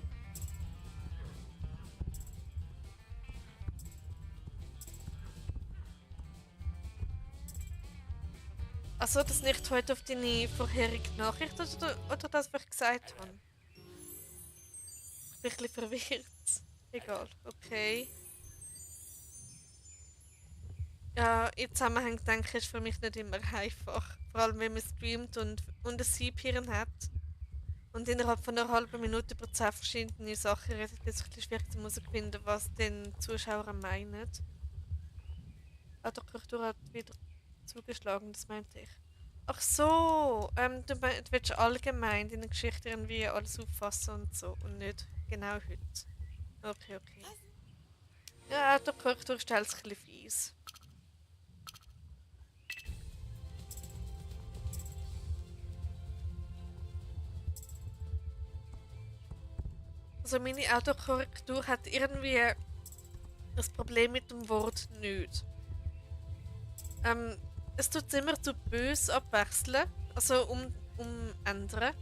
Also das nicht heute auf deine vorherige Nachricht oder das, was ich gesagt habe? Ich bin ein bisschen verwirrt. Egal, okay. Ja, im Zusammenhang denke ich, ist für mich nicht immer einfach. Vor allem, wenn man streamt und ein Siebhirn hat. Und innerhalb von einer halben Minute über 10 verschiedene Sachen redet, ist es ein bisschen schwierig herauszufinden, was den Zuschauer meinen. Ah, der Korrektur hat wieder zugeschlagen, das meinte ich. Ach so, du willst allgemein deine Geschichte irgendwie alles auffassen und so und nicht genau heute. Okay, okay. Ja, der Korrektur stellt es ein bisschen fies. Also meine Autokorrektur hat irgendwie das Problem mit dem Wort nicht. Es tut immer zu böse abwechseln, also ändern.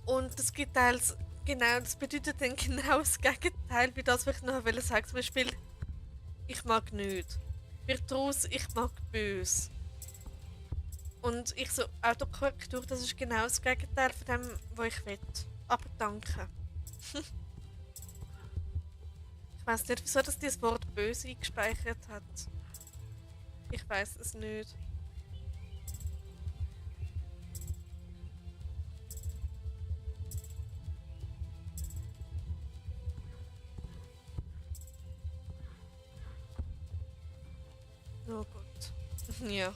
Und das gibt teils, genau, das bedeutet dann genau das Gegenteil wie das, was ich noch sagen. Zum Beispiel, ich mag nicht. Wird daraus, ich mag böse. Und ich so, Autokorrektur, das ist genau das Gegenteil von dem, was ich will. Aber danke. Ich weiß nicht, wieso das dieses Wort böse eingespeichert hat. Ich weiß es nicht. Oh Gott. Ja.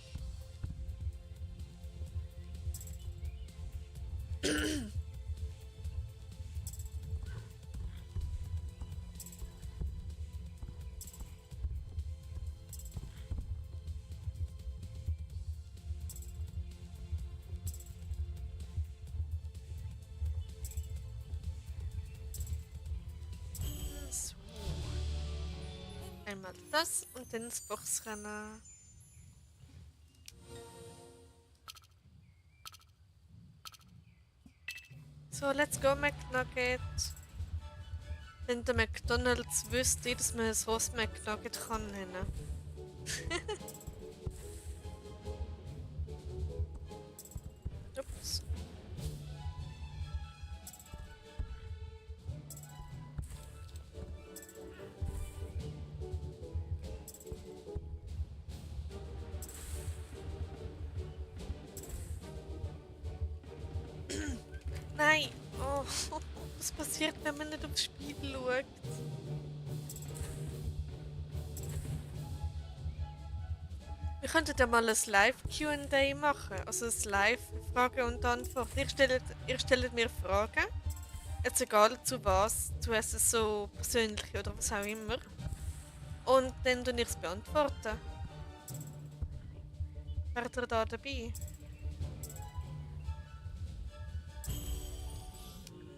Einmal das und dann das Boxrennen. So, let's go McNugget. Wenn der McDonalds wüsste, dass man ein Rost McNugget kann nennen. Ups. Nein! Oh, was passiert, wenn man nicht aufs Spiel schaut? Wir könnten ja mal ein Live-Q&A machen, also ein Live-Fragen und Antworten. Ihr stellt mir Fragen, jetzt egal zu was, zu es so persönlich oder was auch immer. Und dann tue ich es beantworten. Wärt ihr da dabei?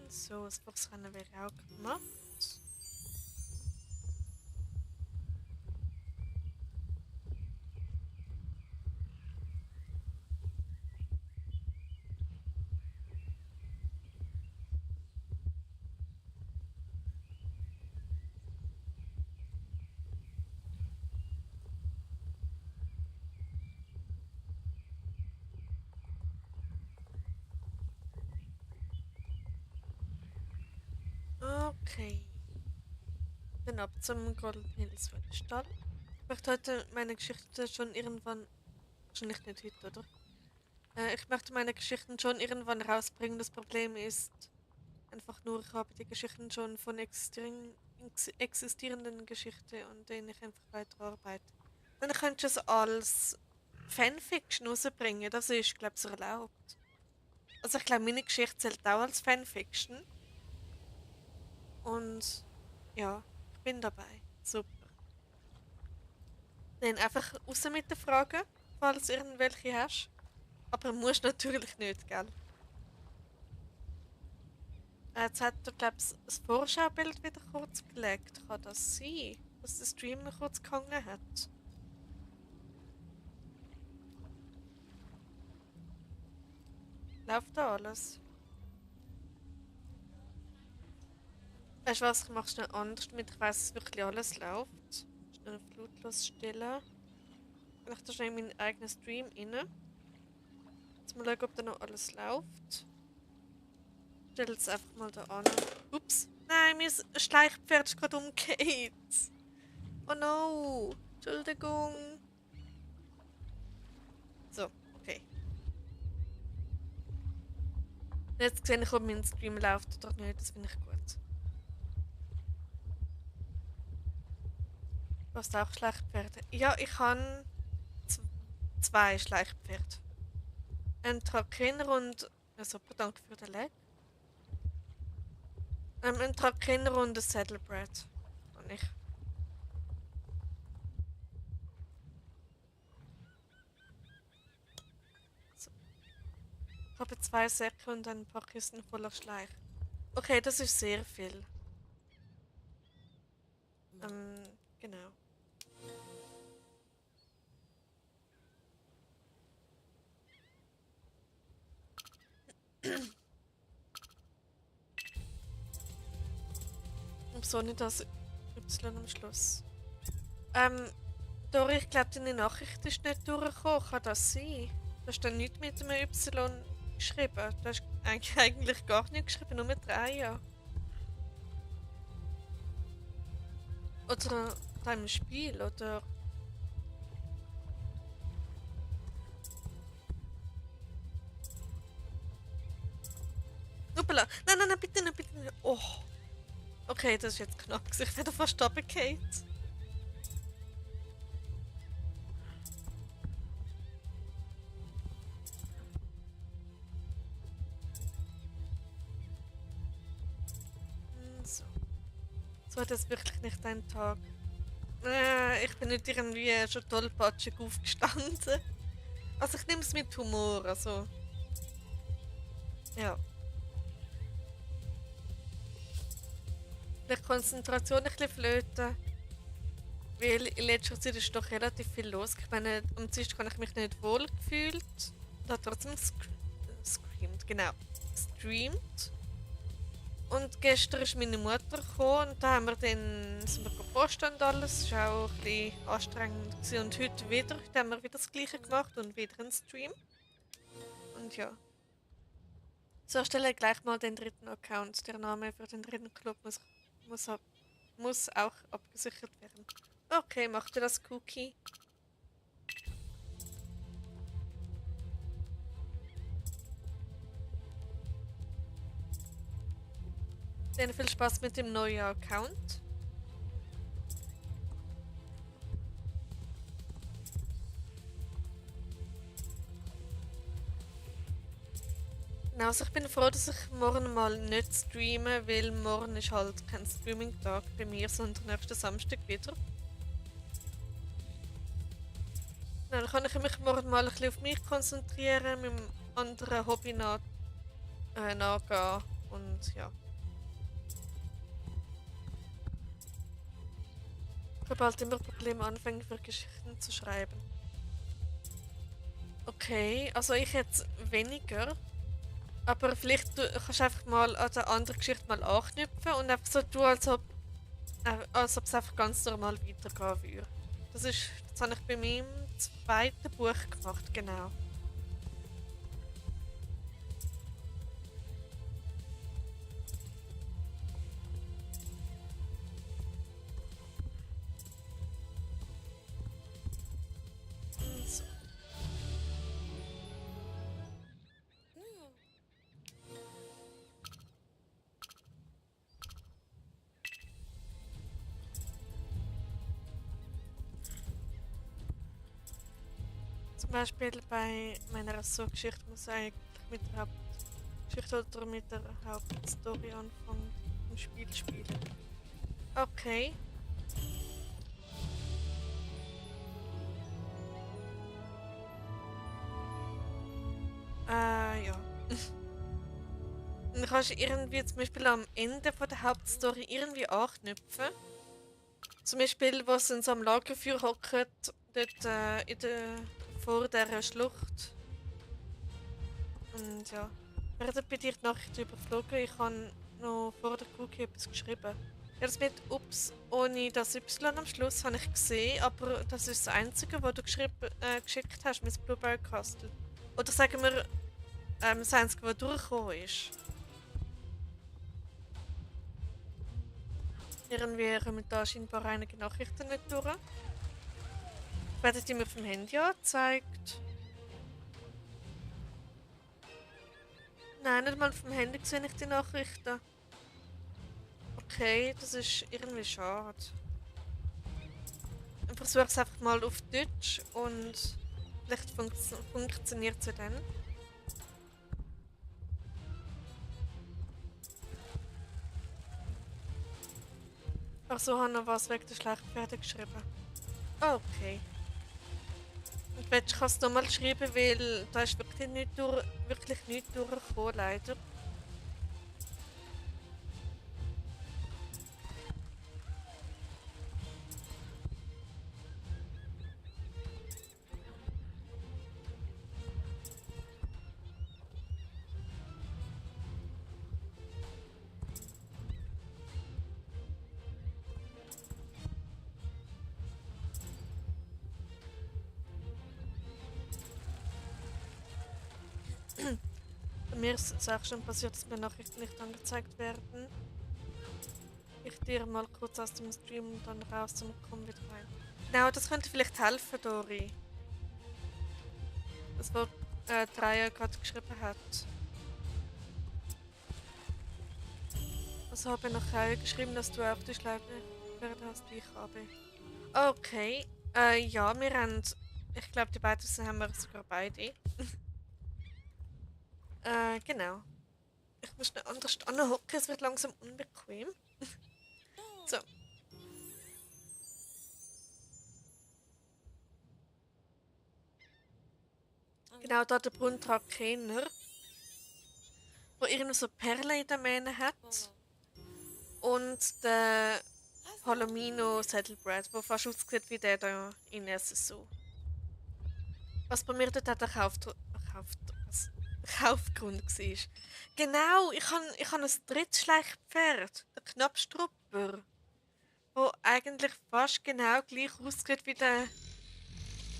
So, das Boxrennen wäre auch gemacht. Okay. Dann ab zum Golden Hills Stall. Ich möchte heute meine Geschichte schon irgendwann. Wahrscheinlich nicht heute, oder? Ich möchte meine Geschichten schon irgendwann rausbringen. Das Problem ist einfach nur, ich habe die Geschichten schon von existierenden Geschichten und denen ich einfach weiterarbeite. Dann könntest du es als Fanfiction rausbringen. Das ist, glaube ich, so erlaubt. Also ich glaube, meine Geschichte zählt auch als Fanfiction. Und ja, ich bin dabei. Super. Dann einfach raus mit den Fragen, falls du irgendwelche hast. Aber musst natürlich nicht, gell? Jetzt hat er, glaube ich, das Vorschaubild wieder kurz gelegt. Kann das sein, dass der Stream noch kurz gehangen hat? Läuft da alles? Weißt du was, ich mache schnell anders, damit ich weiss, dass wirklich alles läuft. Schnell flutlos stellen. Ich da schnell in meinen eigenen Stream rein. Jetzt mal schauen, ob da noch alles läuft. Stell es einfach mal da an. Ups. Nein, mein Schleichpferd ist gerade umgekehrt. Oh no. Entschuldigung. So, okay. Jetzt sehe ich, ob mein Stream läuft oder nicht. Das finde ich gut. Du hast auch Schleichpferde. Ja, ich habe zwei Schleichpferde. Ein Trakehner und... Ja, super, danke für den Leg. Ein Trakehner und ein Saddlebred. Und ich. So. Ich habe zwei Säcke und ein paar Kisten voller Schleich. Okay, das ist sehr viel. Genau. Wieso nicht das Y am Schluss? Dori, ich glaube, deine Nachricht ist nicht durchgekommen. Kann das sein? Du hast dann nichts mit einem Y geschrieben. Du hast eigentlich gar nicht geschrieben, nur mit 3 ja. Oder deinem Spiel, oder? Uppala! Nein, nein, nein, bitte nicht, bitte nicht. Oh! Okay, das ist jetzt knapp. Ich werde fast runtergefallen. So. So hat das wirklich nicht ein Tag. Ich bin nicht irgendwie schon tollpatschig aufgestanden. Also ich nehme es mit Humor, also. Ja. Vielleicht Konzentration ein bisschen flöten. Weil in letzter Zeit ist doch relativ viel los. Ich meine, am Dienstag habe ich mich nicht wohl gefühlt. Und habe trotzdem screamt, genau. Streamt. Und gestern ist meine Mutter gekommen und da haben wir dann, sind wir gepostet und alles. Das war auch ein bisschen anstrengend gewesen. Und heute wieder, heute haben wir wieder das gleiche gemacht und wieder einen Stream. Und ja. So, erstelle gleich mal den dritten Account. Der Name für den dritten Club muss, muss auch abgesichert werden. Okay, macht ihr das Cookie? Dann viel Spaß mit dem neuen Account. Genau, also ich bin froh, dass ich morgen mal nicht streame, weil morgen ist halt kein Streaming-Tag bei mir, sondern nächsten Samstag wieder. Dann kann ich mich morgen mal ein bisschen auf mich konzentrieren, mit einem anderen Hobby nachgehen und ja. Ich habe halt immer Probleme, anfangen für Geschichten zu schreiben. Okay, also ich jetzt weniger. Aber vielleicht kannst du einfach mal an der anderen Geschichte mal anknüpfen und einfach so tun, als ob es einfach ganz normal weitergehen würde. Das habe ich bei meinem zweiten Buch gemacht, genau. So. Zum Beispiel bei meiner Ressortgeschichte muss ich eigentlich mit der Hauptgeschichte oder mit der Hauptstory anfangen im Spiel spielen. Okay. Ja. Dann kannst du irgendwie zum Beispiel am Ende von der Hauptstory irgendwie anknüpfen. Zum Beispiel, wo sie in so einem Lagerfeuer hocken, dort vor dieser Schlucht. Und ja. Während bei dir die Nachricht überflogen, ich habe noch vor der Cookie etwas geschrieben. Ja, das mit Ups ohne das Y am Schluss habe ich gesehen, aber das ist das Einzige, was du geschickt hast mit Blueberry Castle. Oder sagen wir, das Einzige, was durchgekommen ist. Irgendwie kommen da scheinbar einige Nachrichten nicht durch. Werden die mir vom Handy angezeigt? Nein, nicht mal vom Handy sehe ich die Nachrichten. Okay, das ist irgendwie schade. Ich versuche es einfach mal auf Deutsch und vielleicht funktioniert es ja dann. Ach so, habe noch was wegen der Schlechtpferde geschrieben. Okay. Und willst du es nochmal schreiben, weil da ist wirklich nicht durchgekommen, leider. Bei mir ist es auch schon passiert, dass mir Nachrichten nicht angezeigt werden. Ich dir mal kurz aus dem Stream und dann raus und komm wieder rein. Genau, das könnte vielleicht helfen, Dori. Das, was Dreier gerade geschrieben hat. Also habe ich nachher geschrieben, dass du auch die Schleimwerte hast, wie ich habe. Okay. Ja, wir haben. Ich glaube, die beiden haben wir sogar beide. Genau. Ich muss noch anders anhocken, es wird langsam unbequem. So. Genau, da der Brunnentrakener, wo irgendwie so Perlen in der Mähne hat. Und der Palomino Saddlebred, der fast aussieht wie der da in SSO. Was bei mir dort auch der Kaufgrund war. Genau, ich han ein Drittschleichpferd, der Knappstrupper, der eigentlich fast genau gleich aussieht wie der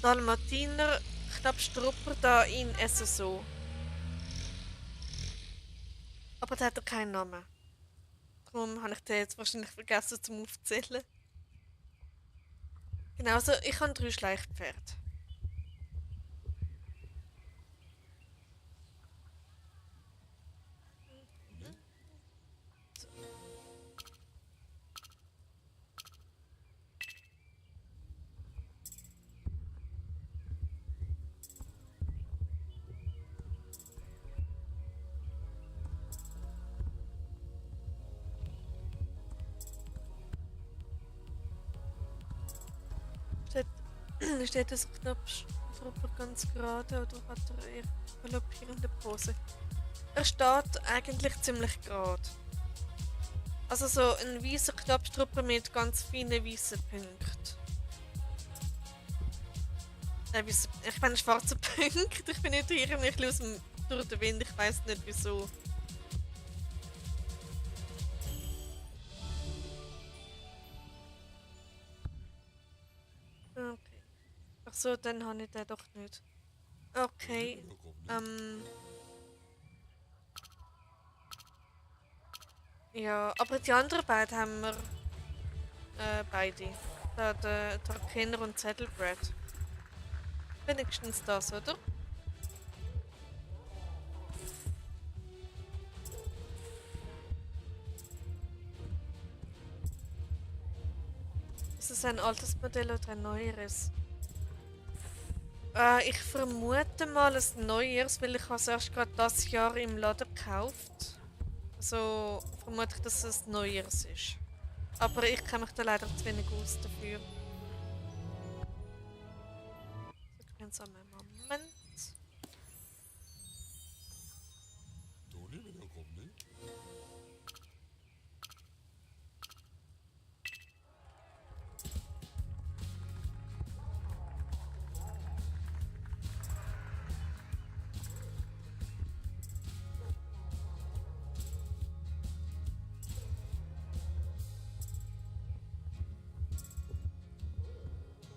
Dalmatiner Knappstrupper da in SSO. Aber der hat ja keinen Namen. Darum habe ich den jetzt wahrscheinlich vergessen zum Aufzählen. Genau, also ich habe 3 Schleichpferde. Steht, steht das Knappstrupper ganz gerade oder hat er eher galoppierende Pose? Er steht eigentlich ziemlich gerade. Also so ein weißer Knappstrupper mit ganz feinen weißen Punkten. Ich meine schwarze Punkte. Ich bin nicht irgendwie durch den Wind. Ich weiß nicht wieso. Okay. Ach so, dann habe ich den doch nicht. Okay. Ähm. Ja, aber die anderen beiden haben wir beide. Der Kinder und Saddlebred. Wenigstens das, oder? Ist es ein altes Modell oder ein neueres? Ich vermute mal ein neueres, weil ich es erst gerade das Jahr im Laden gekauft. Also vermute ich, dass es ein neueres ist. Aber ich kenne mich da leider zu wenig aus dafür. So, gemeinsamen Moment.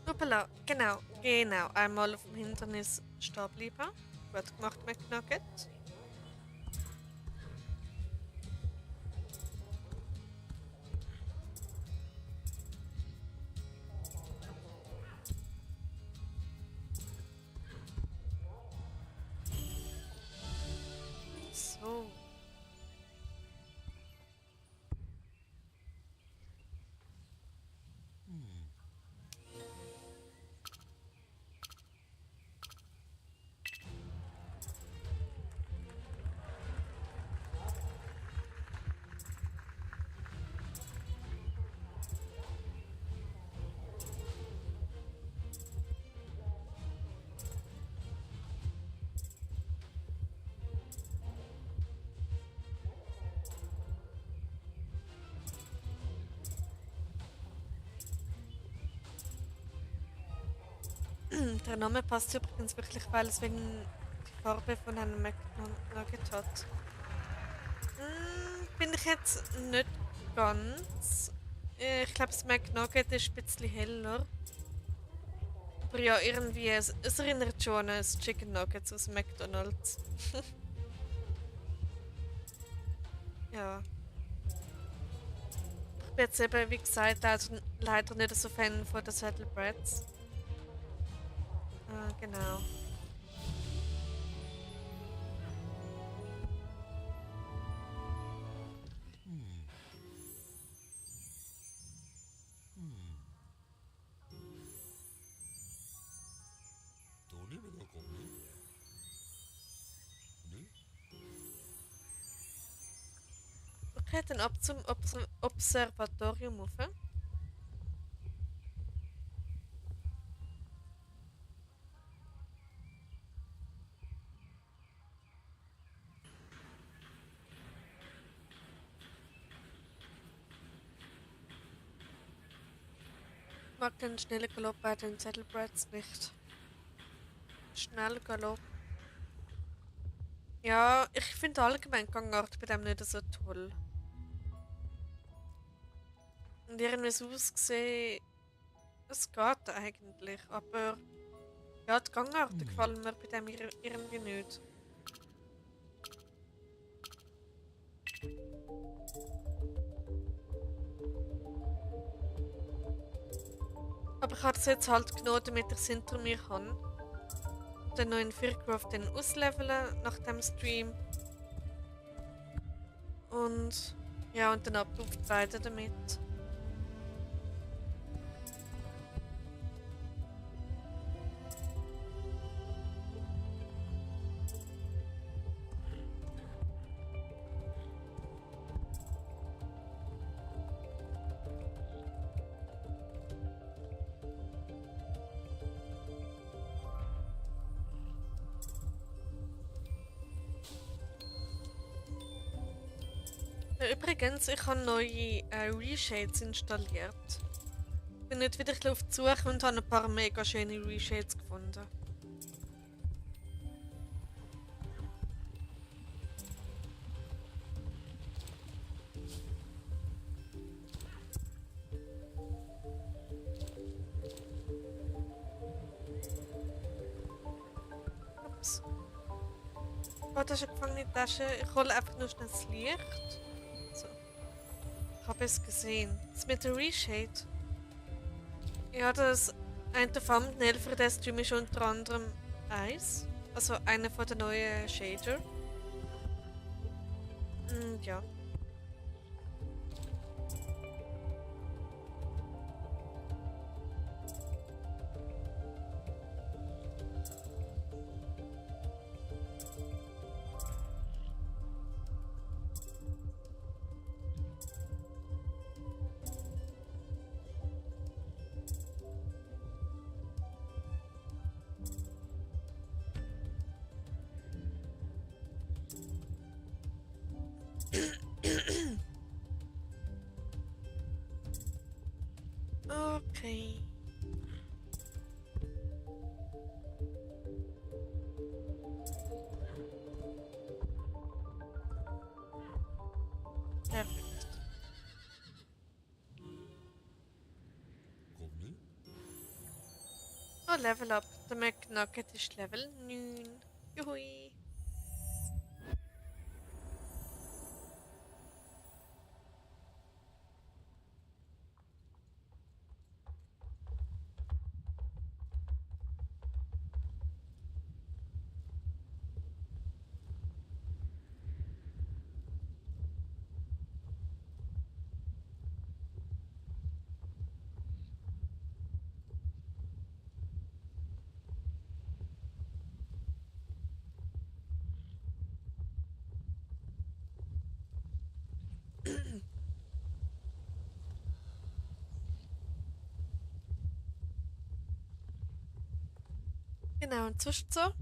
Hoppala, genau. Einmal auf dem Hindernis stehen bleiben. Gut gemacht, McNugget. So. Der Name passt übrigens wirklich, weil es wegen die Farbe von einem McNugget hat. Bin ich jetzt nicht ganz. Ich glaube, das McNugget ist ein bisschen heller. Aber ja, irgendwie, es erinnert schon an das Chicken Nuggets aus McDonald's. Ja. Ich bin jetzt eben, wie gesagt, leider nicht so Fan von den Saddlebreds. Genau. Okay, dann ab zum Observatorium rauf. mag den schnellen Galopp bei den Saddlebrats nicht. Schnell Galopp. Ja, ich finde allgemein Gangart bei dem nicht so toll. Und irgendwie so ausgesehen, es geht eigentlich, aber ja, die Gangarten gefallen mir bei dem irgendwie nicht. Aber ich habe es jetzt halt genommen, damit ich es hinter mir habe. Dann noch in Fearcraft ausleveln nach dem Stream. Und ja, und dann upgraden damit. Übrigens, ich habe neue Reshades installiert. Bin nicht wieder auf die Suche und habe ein paar mega schöne Reshades gefunden. Ups. Oh, das ist eine gefangene Tasche. Ich hole einfach nur schnell das Licht. So. Ich habe es gesehen. Das mit der Reshade. Ja, das eine Thumbnail für den Stream ist unter anderem eins. Also einer von den neuen Shader. Und ja. Okay. Perfekt. Oh, Level Up. Der McNugget ist Level 9. Juhui. Genau, und sonst so?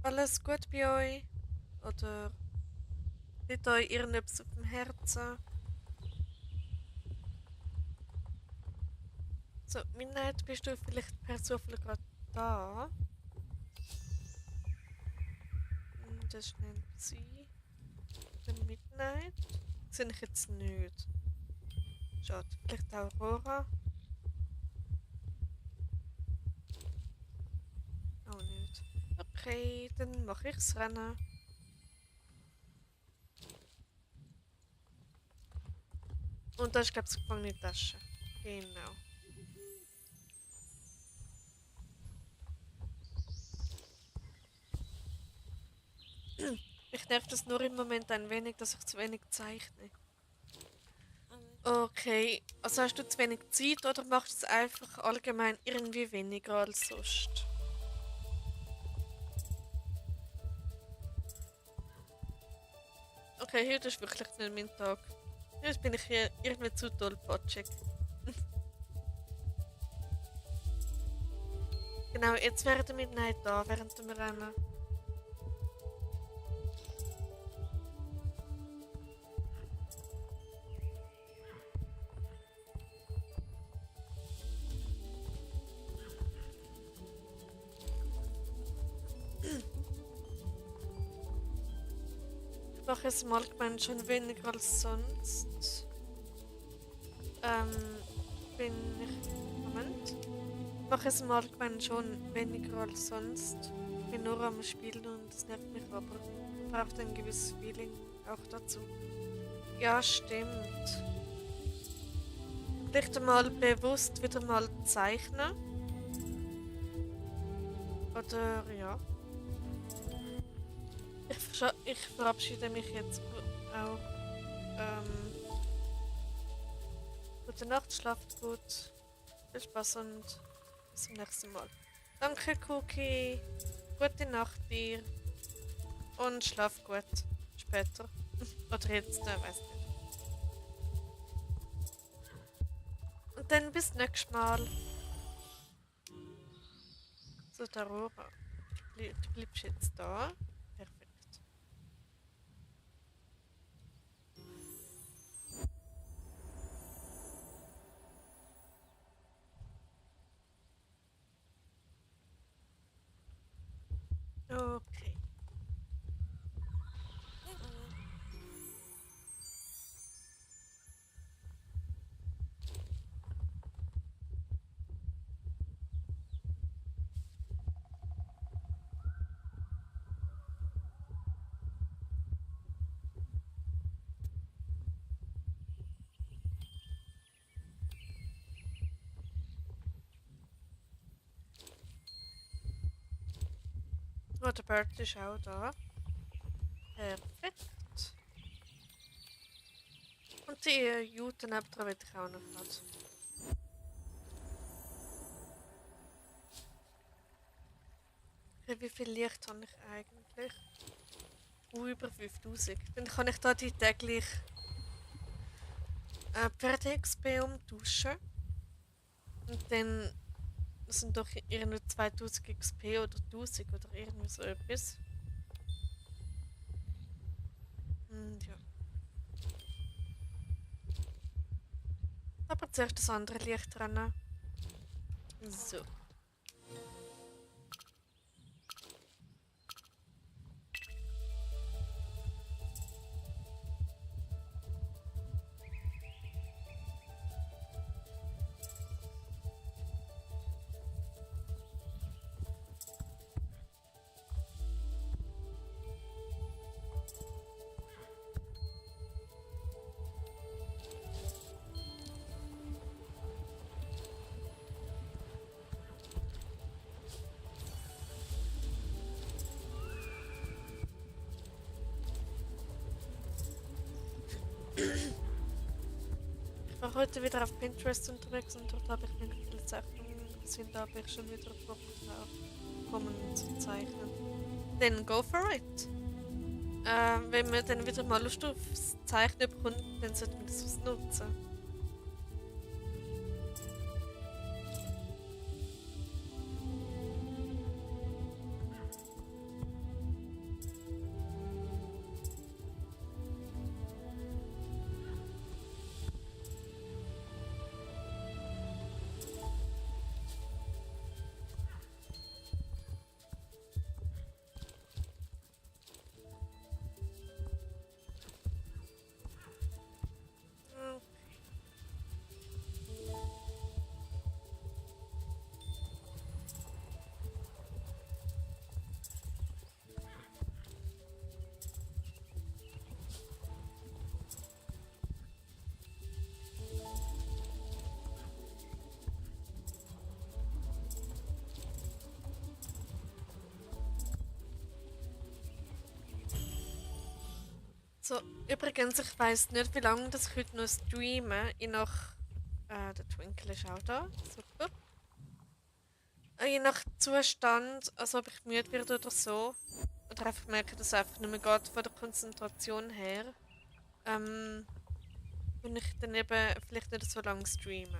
Alles gut bei euch? Oder liegt euch irgendetwas auf dem Herzen? So, Midnight, bist du vielleicht per Zufall gerade da? Das ist schnell sie. Der Midnight. Sehe ich jetzt nicht. Schade. Vielleicht Aurora? Auch nicht. Okay, dann mache ich's Rennen. Und da ist, glaube ich, die gefangene Tasche. Genau. Mich nervt es nur im Moment ein wenig, dass ich zu wenig zeichne. Okay, also hast du zu wenig Zeit oder machst du es einfach allgemein irgendwie weniger als sonst? Okay, heute ist wirklich nicht mein Tag. Jetzt bin ich hier irgendwie zu tollpatschig. Genau, jetzt wäre der Midnight da, während wir rennen. mache es im Allgemeinen schon weniger als sonst. Bin ich. Moment. Ich mache es im Allgemeinen schon weniger als sonst. Bin nur am Spielen und das nervt mich, aber ich brauche ein gewisses Feeling auch dazu. Ja, stimmt. Vielleicht einmal bewusst wieder mal zeichnen. Oder ja. Ich verabschiede mich jetzt auch. Gute Nacht, schlaft gut. Viel Spaß und bis zum nächsten Mal. Danke, Cookie. Gute Nacht dir. Und schlaf gut. Später. Oder jetzt, weiß nicht. Und dann bis nächstes Mal. So, Aurora. Du bleibst jetzt da. Perfekt. Okay. Oh, der Bert ist auch da. Perfekt. Und die Jute nebendran will ich auch noch gerade. Okay, wie viel Licht habe ich eigentlich? Über 5000. Dann kann ich da die täglich Pferde-XP umtauschen. Und dann sind doch irgendwie 2000 XP oder 1000 oder irgendwie so etwas. Und ja. Aber zuerst das andere Licht rennen. So. Ich war heute wieder auf Pinterest unterwegs und dort habe ich mir viele Zeichnungen gesehen, da habe ich schon wieder Bock drauf kommen zu zeichnen. Then go for it! Wenn man dann wieder mal Lust aufs Zeichnen bekommt, dann sollte man das nutzen. So, übrigens, ich weiss nicht, wie lange das ich heute noch streame. Der Twinkle ist auch da. Super. Je nach Zustand, also ob ich müde werde oder so. Oder einfach merke, dass es einfach nicht mehr geht von der Konzentration her. Wenn ich dann eben vielleicht nicht so lange streame.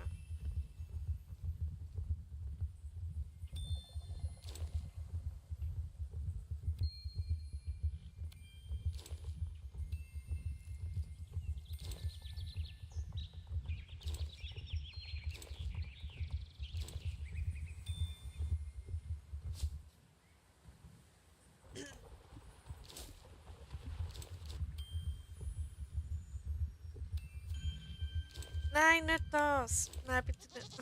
Nein, nicht das. Nein, bitte nicht.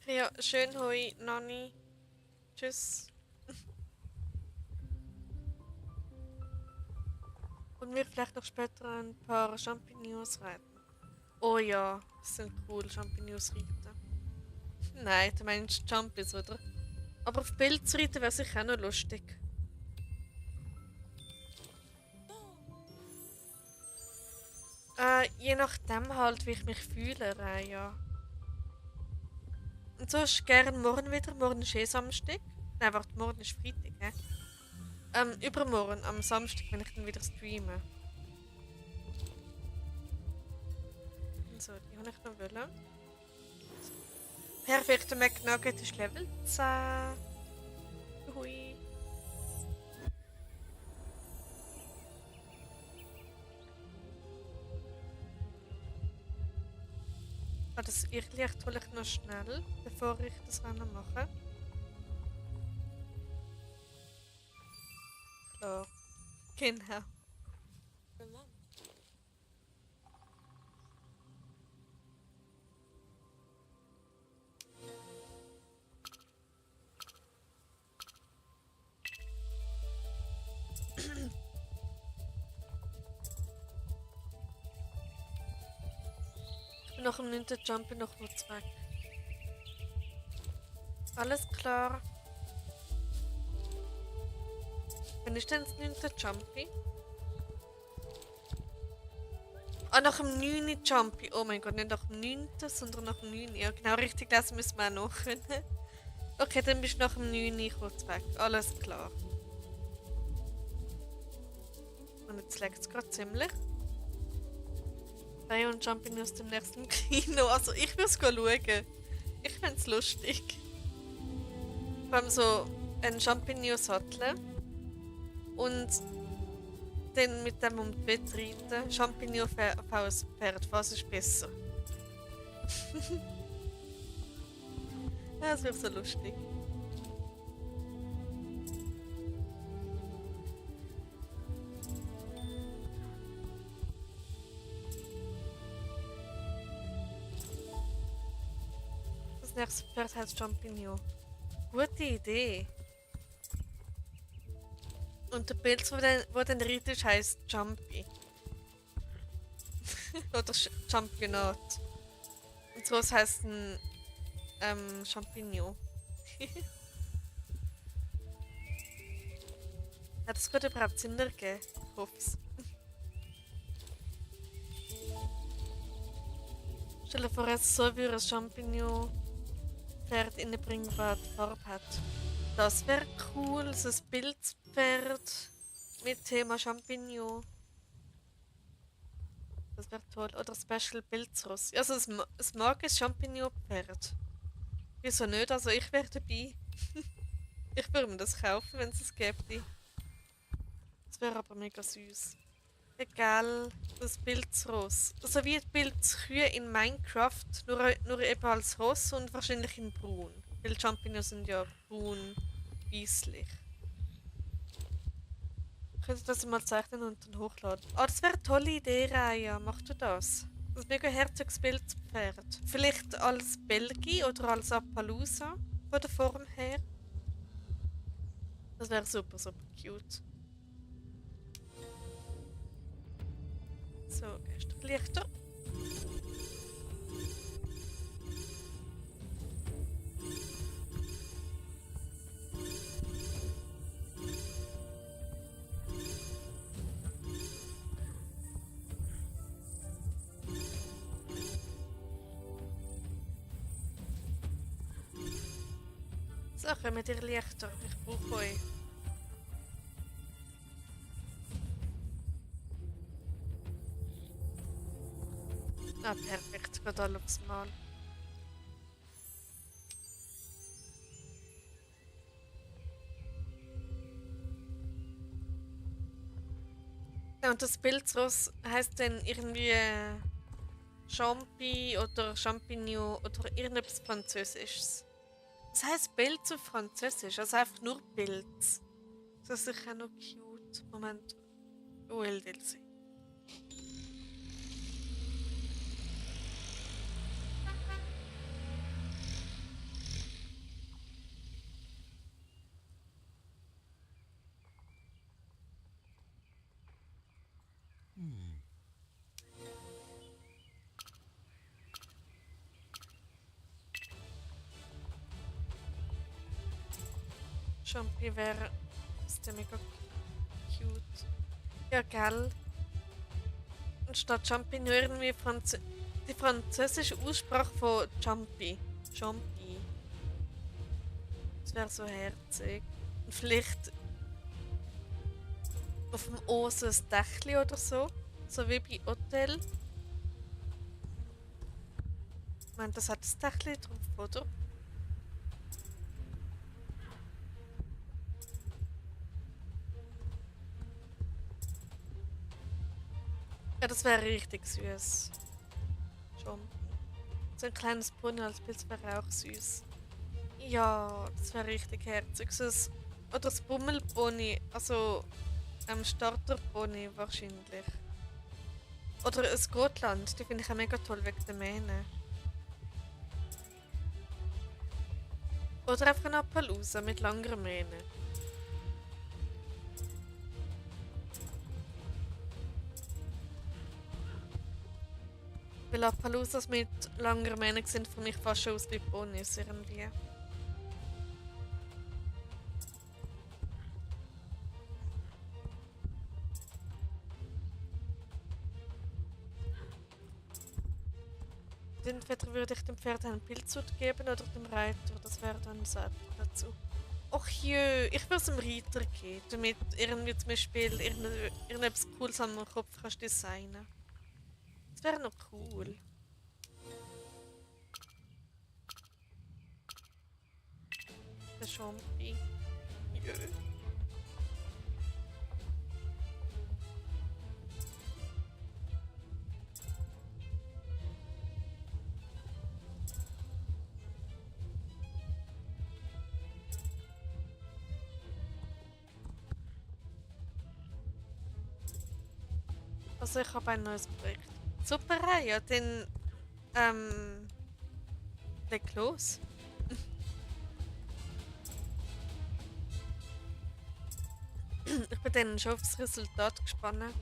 Ja, schön hoi, Nani. Tschüss. Und wir vielleicht noch später ein paar Champignons reiten. Oh ja, das sind cool, Champignons reiten. Nein, du meinst Champis, oder? Aber auf Pilz reiten wäre sicher auch noch lustig. Je nachdem halt, wie ich mich fühle, ja. Und sonst gerne morgen wieder. Morgen ist eh Samstag. Nein, warte, morgen ist Freitag, hä? Übermorgen, am Samstag, wenn ich dann wieder streame. So, die habe ich noch wollen. Perfekt, der McNugget ist Level 10. Hui. Das Irrlicht hole ich noch schnell, bevor ich das Rennen mache. Klar. Genau. Ich bin nach dem 9. Jump noch kurz weg. Alles klar. Wann ist denn das 9. Jumpy? Ah, nach dem 9. Jumpy. Oh mein Gott, nicht nach dem 9., sondern nach dem 9. Ja, genau, richtig lesen müssen wir auch noch können. Okay, dann bist du nach dem 9. kurz weg. Alles klar. Und jetzt leckt es gerade ziemlich. Ryan und Jumping aus dem nächsten Kino. Also ich will es schauen. Ich finde es lustig. Vor allem so ein Champignon-Sattel. Und dann mit dem um die Bett reiten. Champignon-Pferd. Was ist besser? Ja, das wäre so lustig. Das nächste Pferd heißt Champignon. Gute Idee. Und der Pilz, wo dann reitet, heisst Jumpy. Oder Championat. Und so heisst ein Champignon. Hat das gerade überhaupt Sinn ergeben? Ich hoffe es. Stell dir vor, es so wie ein Champignon-Pferd reinbringen, das die Farbe hat. Das wäre cool, so ein Pilzpferd mit Thema Champignon. Das wäre toll. Oder Special Pilzross. Also es mag ein Champignon-Pferd. Wieso nicht? Also ich wäre dabei. Ich würde mir das kaufen, wenn es gäbe. Das wäre aber mega süß. Egal, das Pilzross. So wie die Pilzkühe in Minecraft, nur eben als Ross und wahrscheinlich in braun. Weil Champignons sind ja braun, weißlich. Ich könnte das mal zeichnen und dann hochladen. Ah, das wäre eine tolle Idee, Raya. Machst du das? Das ist ein mega herziges Pilzpferd. Vielleicht als Belgi oder als Appaloosa von der Form her. Das wäre super, super cute. So, Lichter. So, kommen ihr Lichter. Ich brauche euch. Ah, perfekt. Geht alle aufs Mal. Ja, und das Pilzross heisst dann irgendwie Champi oder Champignon oder irgendetwas Französisches. Das heisst Pilz auf Französisch, also einfach nur Pilz. Das ist sicher noch cute. Moment. Oh, LDLC. Jumpy wäre ist der mega cute. Ja, gell. Und statt Jumpy nur irgendwie die französische Aussprache von Jumpy. Jumpy. Das wäre so herzig. Und vielleicht auf dem O so ein Dächli oder so. So wie bei Hotel. Ich meine, das hat das Dächli drauf, oder? Ja, das wäre richtig süß. Schon. So ein kleines Pony als Pilz wäre auch süß. Ja, das wäre richtig herzig. Oder das Bummelpony, also Starterpony wahrscheinlich. Oder ein Gotland, die finde ich auch mega toll wegen der Mähne. Oder einfach ein Appaloosa mit langer Mähne. Weil Appaloosas mit langer Mähne sind für mich fast schon aus wie Ponys irgendwie. Entweder würde ich dem Pferd einen Pilzhut geben oder dem Reiter, das wäre dann so etwas dazu. Och jö, ich würde es dem Reiter geben, damit irgendwie zum Beispiel irgendetwas Cooles am Kopf kannst designen. Das wäre noch cool. Der Champi. Jö. Also ich habe ein neues Projekt. Super, ja, dann leg los. Ich bin dann schon aufs Resultat gespannt.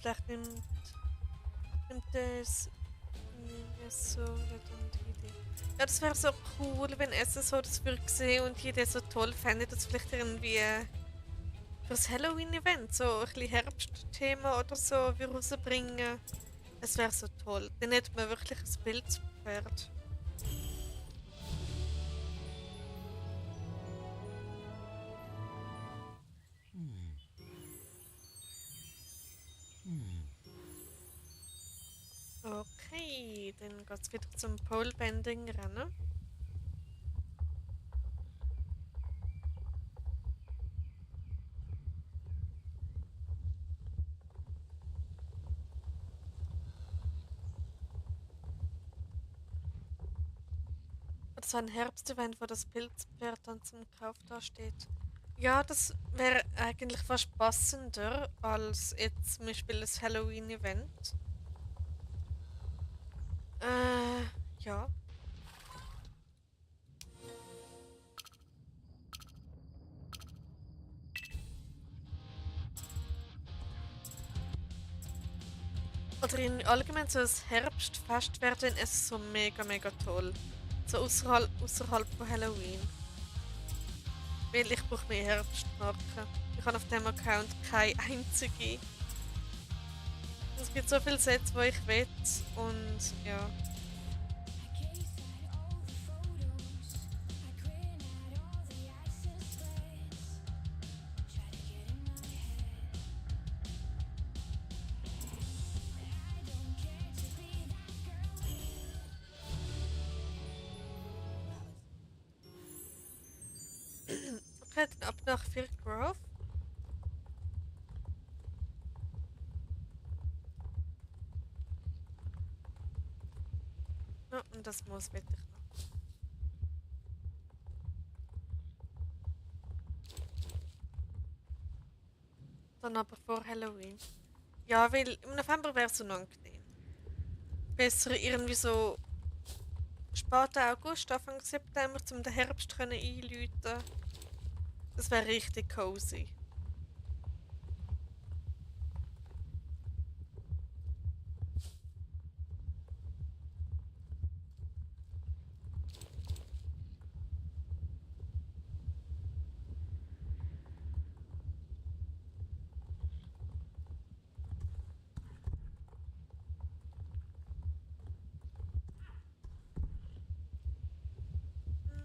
Vielleicht nimmt das so dann die Idee. Ja, das wäre so cool, wenn es so das würde sehen und jeder so toll fände, das vielleicht irgendwie fürs Halloween-Event so ein bisschen Herbstthema oder so wir rausbringen. Es wäre so toll. Dann hätte man wirklich ein Bild zu Pferd. Okay, dann geht es wieder zum Polebending rennen. Das war ein Herbstevent, wo das Pilzpferd dann zum Kauf da steht. Ja, das wäre eigentlich fast passender als jetzt zum Beispiel das Halloween-Event. Ja. Oder in allgemein so ein Herbstfest wäre dann es so mega, mega toll. So außerhalb von Halloween. Weil ich brauche mehr Herbstmarken. Ich habe auf dem Account keine einzige. Es gibt so viele Sets, die ich will und ja. Okay, dann ab nach Firgrove. und das Moos will ich noch. Dann aber vor Halloween. Ja, weil im November wäre es unangenehm. Besser irgendwie so späten August, Anfang September, um den Herbst können einläuten. Das wäre richtig cozy.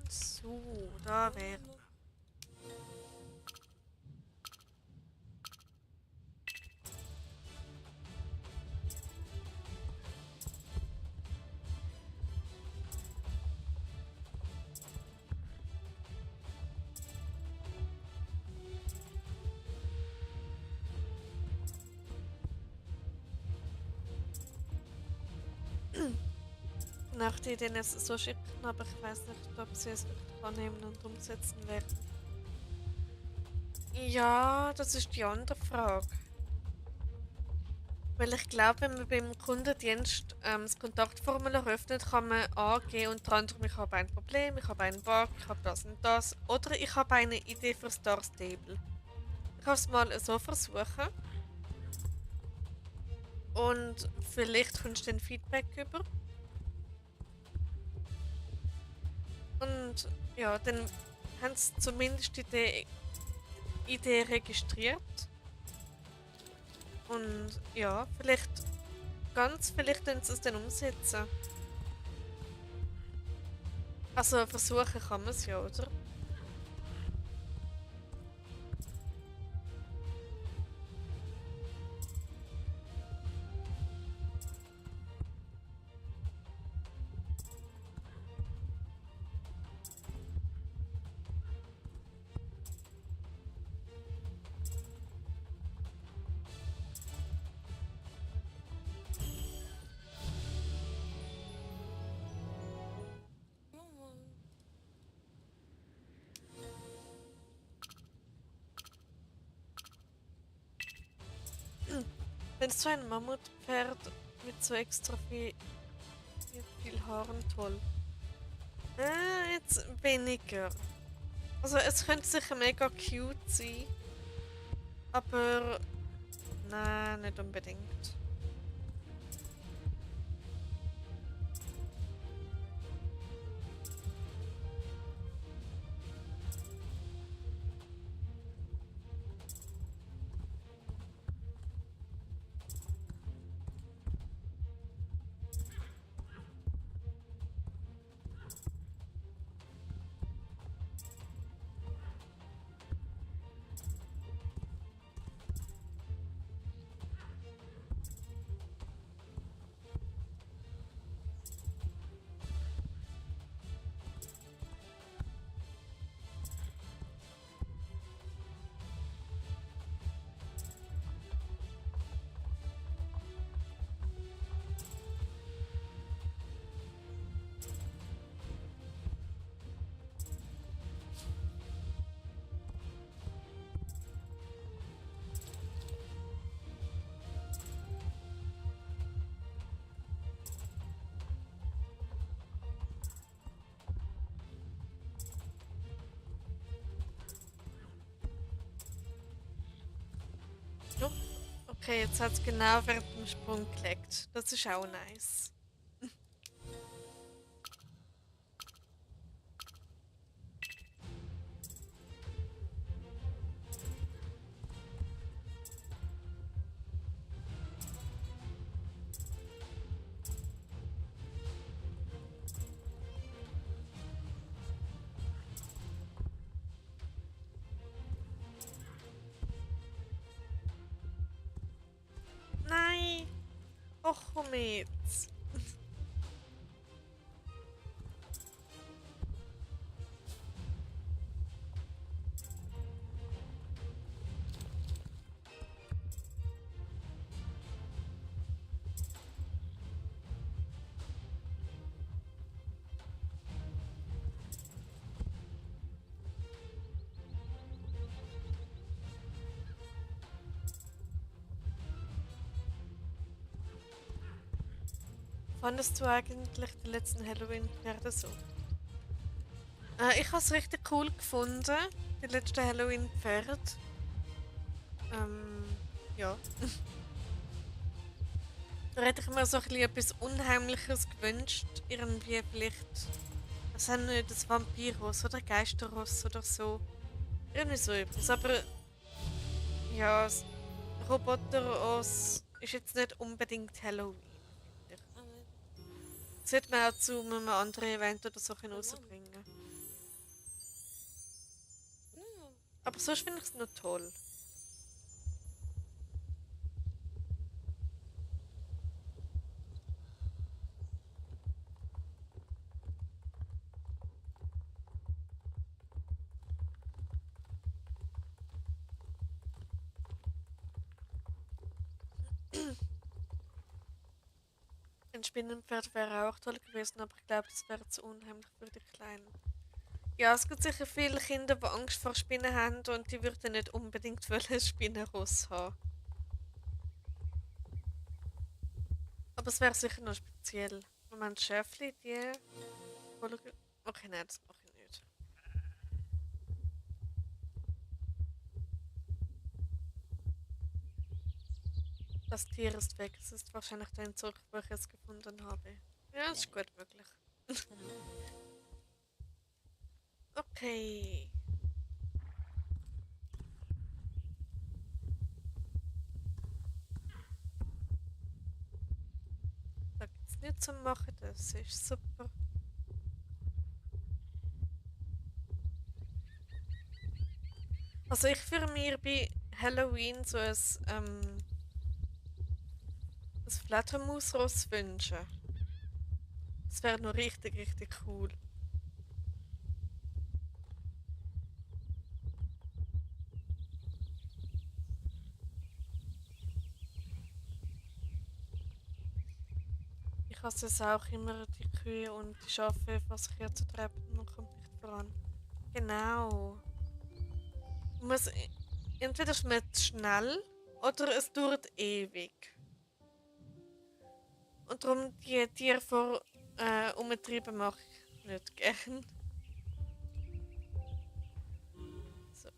So, da wären wir. Nach die Ideen es so schicken, aber ich weiß nicht, ob sie es wirklich annehmen und umsetzen werden. Ja, das ist die andere Frage. Weil ich glaube, wenn man beim Kundendienst das Kontaktformular öffnet, kann man angeben, unter anderem, ich habe ein Problem, ich habe einen Bug, ich habe das und das. Oder ich habe eine Idee für Star Stable. Ich kann es mal so versuchen. Und vielleicht kommst du dann Feedback über. Und ja, dann haben sie zumindest die Idee registriert. Und ja, vielleicht können sie es dann umsetzen. Also versuchen kann man es ja, oder? Wenn so ein Mammutpferd mit so extra viel Haaren toll. Jetzt weniger. Also es könnte sicher mega cute sein, aber nein, nicht unbedingt. Oh, okay, jetzt hat es genau während dem Sprung gelegt. Das ist auch nice. Nein! Och, komm jetzt! fandest du eigentlich den letzten Halloween-Pferde so? Ich habe es richtig cool gefunden, die letzten Halloween-Pferde. Ja. Da hätte ich mir so ein bisschen etwas Unheimliches gewünscht. Irgendwie vielleicht, was haben wir, das Vampirross oder Geisterross oder so. Irgendwie so etwas. Aber ja, das Roboterross ist jetzt nicht unbedingt Halloween, finde ich. Das hätte man auch zu einem anderen Event oder so rausbringen können. Aber sonst finde ich es noch toll. Ein Spinnenpferd wäre auch toll gewesen, aber ich glaube, das wäre zu unheimlich für die Kleinen. Ja, es gibt sicher viele Kinder, die Angst vor Spinnen haben und die würden nicht unbedingt wollen ein Spinnenross haben. Aber es wäre sicher noch speziell. Moment, Schäfli, die... Okay, nein, das mache ich nicht. Das Tier ist weg. Es ist wahrscheinlich dein Zurück, wo ich es gefunden habe. Ja, ist gut möglich. Okay. Da gibt's nichts zu machen, das ist super. Also ich würde mir bei Halloween so ein Fledermausross wünschen. Das wäre noch richtig, richtig cool. Ich hasse es auch immer, die Kühe und die Schafe, was ich hier zu treiben, man kommt nicht voran. Genau. Man muss, entweder schmeckt es schnell oder es dauert ewig. Und darum die Tiere vor umtreiben mache ich nicht gern. So.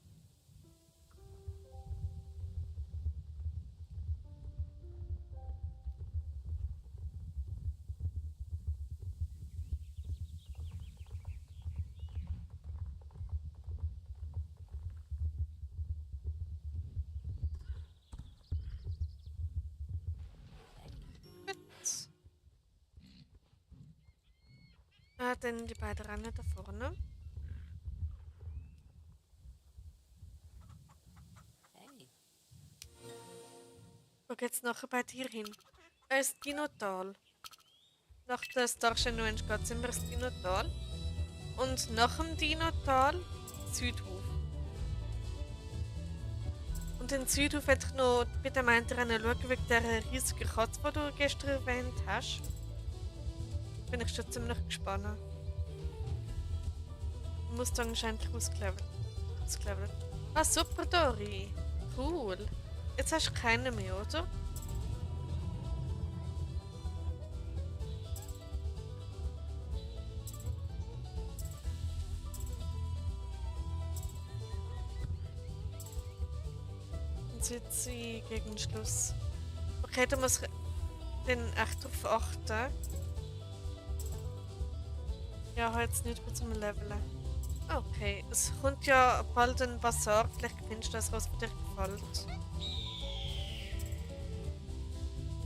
Gut. Dann die beiden rennen da vorne. Wo geht's nachher bei dir hin? Das Dinotal. Nach der Starshine Range geht es immer ins Dinotal. Und nach dem Dinotal Südhof. Und in Südhof hätte ich noch bei dem einen schauen, wegen dieser riesigen Katze, die du gestern erwähnt hast. Bin ich schon ziemlich gespannt. Mustang ist endlich ausgelevelt. Ah, super, Dori. Cool. Jetzt hast du keinen mehr, oder? Dann sind sie gegen den Schluss. Okay, da muss ich dann echt drauf achten. Ja, halt jetzt nicht mehr zum Leveln. Okay, es kommt ja bald ein Bazar. Vielleicht findest du das, was dir gefällt.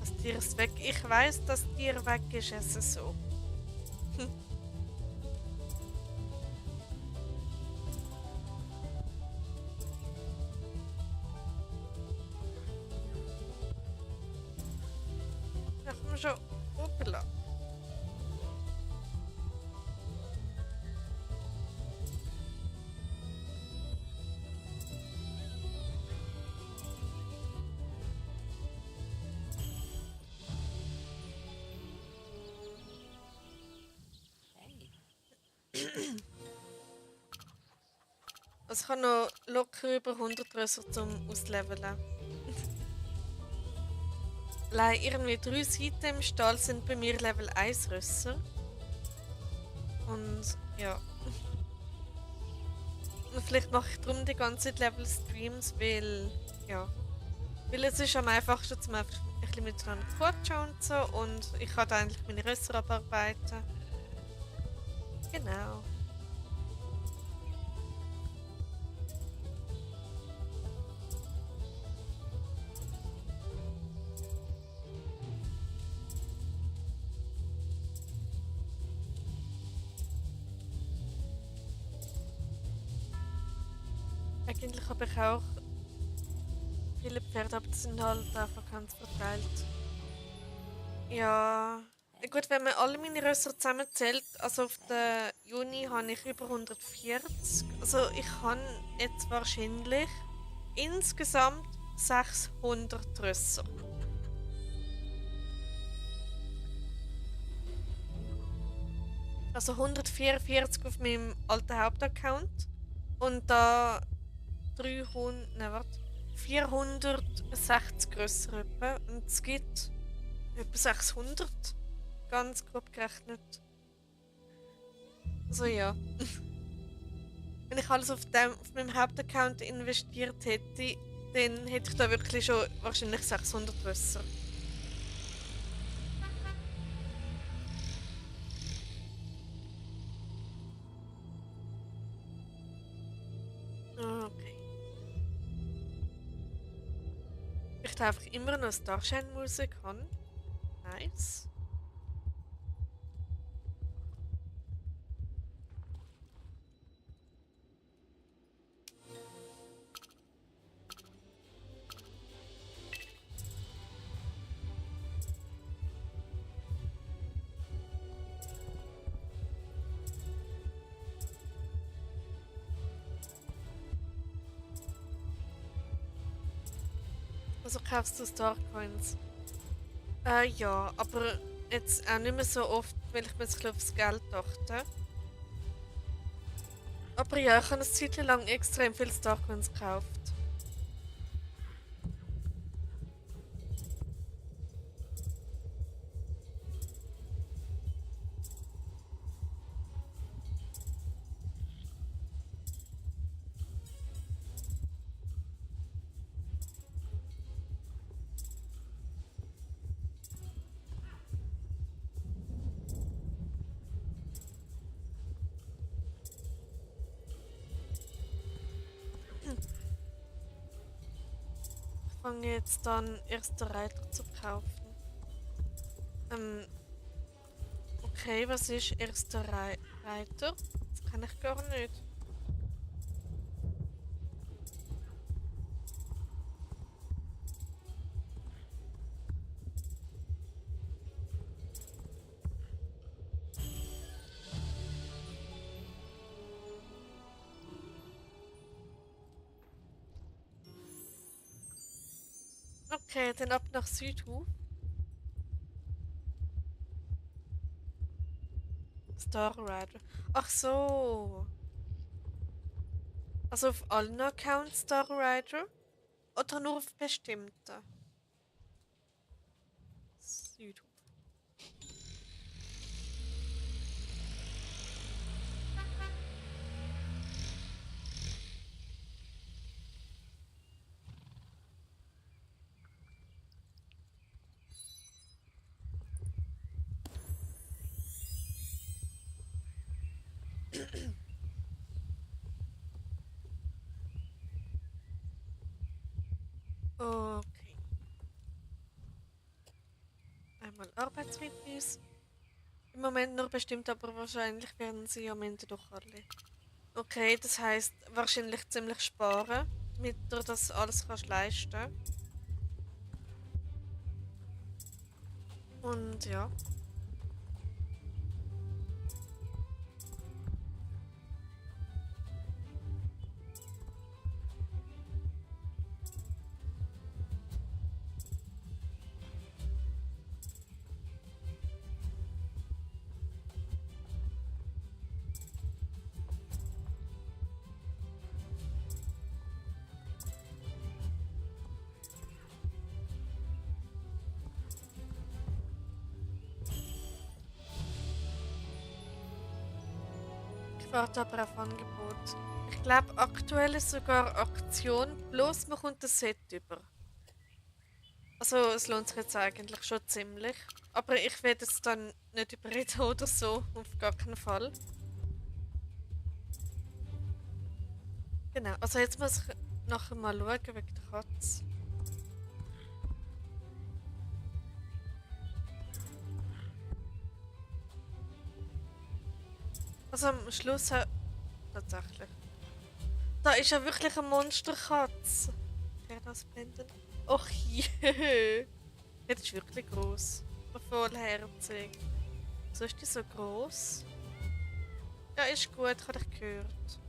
Das Tier ist weg. Ich weiß, dass das Tier weg ist, es ist so. Ja, komm schon. Hoppla. Also ich habe noch locker über 100 Rösser zum Ausleveln. allein irgendwie 3 Seiten im Stall sind bei mir Level 1 Rösser. Und ja. Und vielleicht mache ich darum die ganze Zeit Level Streams, weil, ja. Weil es ist am einfachsten, zum einfach ein bisschen miteinander quatschen und so. Und ich kann da eigentlich meine Rösser abarbeiten. Genau. Eigentlich habe ich auch viele Pferde, aber die sind halt einfach ganz verteilt. Ja. Gut, wenn man alle meine Rösser zusammenzählt, also auf den Juni habe ich über 140. Also ich habe jetzt wahrscheinlich insgesamt 600 Rösser. Also 144 auf meinem alten Hauptaccount und da 300, ne, warte, 460 grösser etwa. Und es gibt etwa 600, ganz grob gerechnet. Also ja. Wenn ich alles auf meinem Hauptaccount investiert hätte, dann hätte ich da wirklich schon wahrscheinlich 600 Rösser. Ah, okay. Ich darf einfach immer noch Starshine-Musik haben. Nice. Also kaufst du Starcoins? Ja, aber jetzt auch nicht mehr so oft, weil ich mir jetzt ein bisschen aufs Geld achte. Aber ja, ich habe eine Zeit lang extrem viele Starcoins gekauft. Ich fange jetzt dann erste Reiter zu kaufen. Okay, was ist erster Reiter? Das kann ich gar nicht. Okay, dann ab nach Südhof. Star Rider. Ach so. Also auf allen Accounts Star Rider? Oder nur auf bestimmten? Südhof. Okay. Einmal Arbeitswidmis. Im Moment nur bestimmt, aber wahrscheinlich werden sie am Ende doch alle. Okay, das heißt wahrscheinlich ziemlich sparen, damit du das alles kannst leisten. Und ja. Warte aber auf Angebot. Ich glaube, aktuell ist sogar Aktion, bloß man kommt das Set über. Also, es lohnt sich jetzt eigentlich schon ziemlich. Aber ich werde es dann nicht überreden oder so, auf gar keinen Fall. Genau, also jetzt muss ich nachher mal schauen wegen der Katze. Also am Schluss tatsächlich. Da ist ja wirklich eine Monsterkatze. Wer das blenden? Och je. Ja, das ist wirklich gross. Vollherzig. So ist die so gross? Ja, ist gut, habe ich gehört.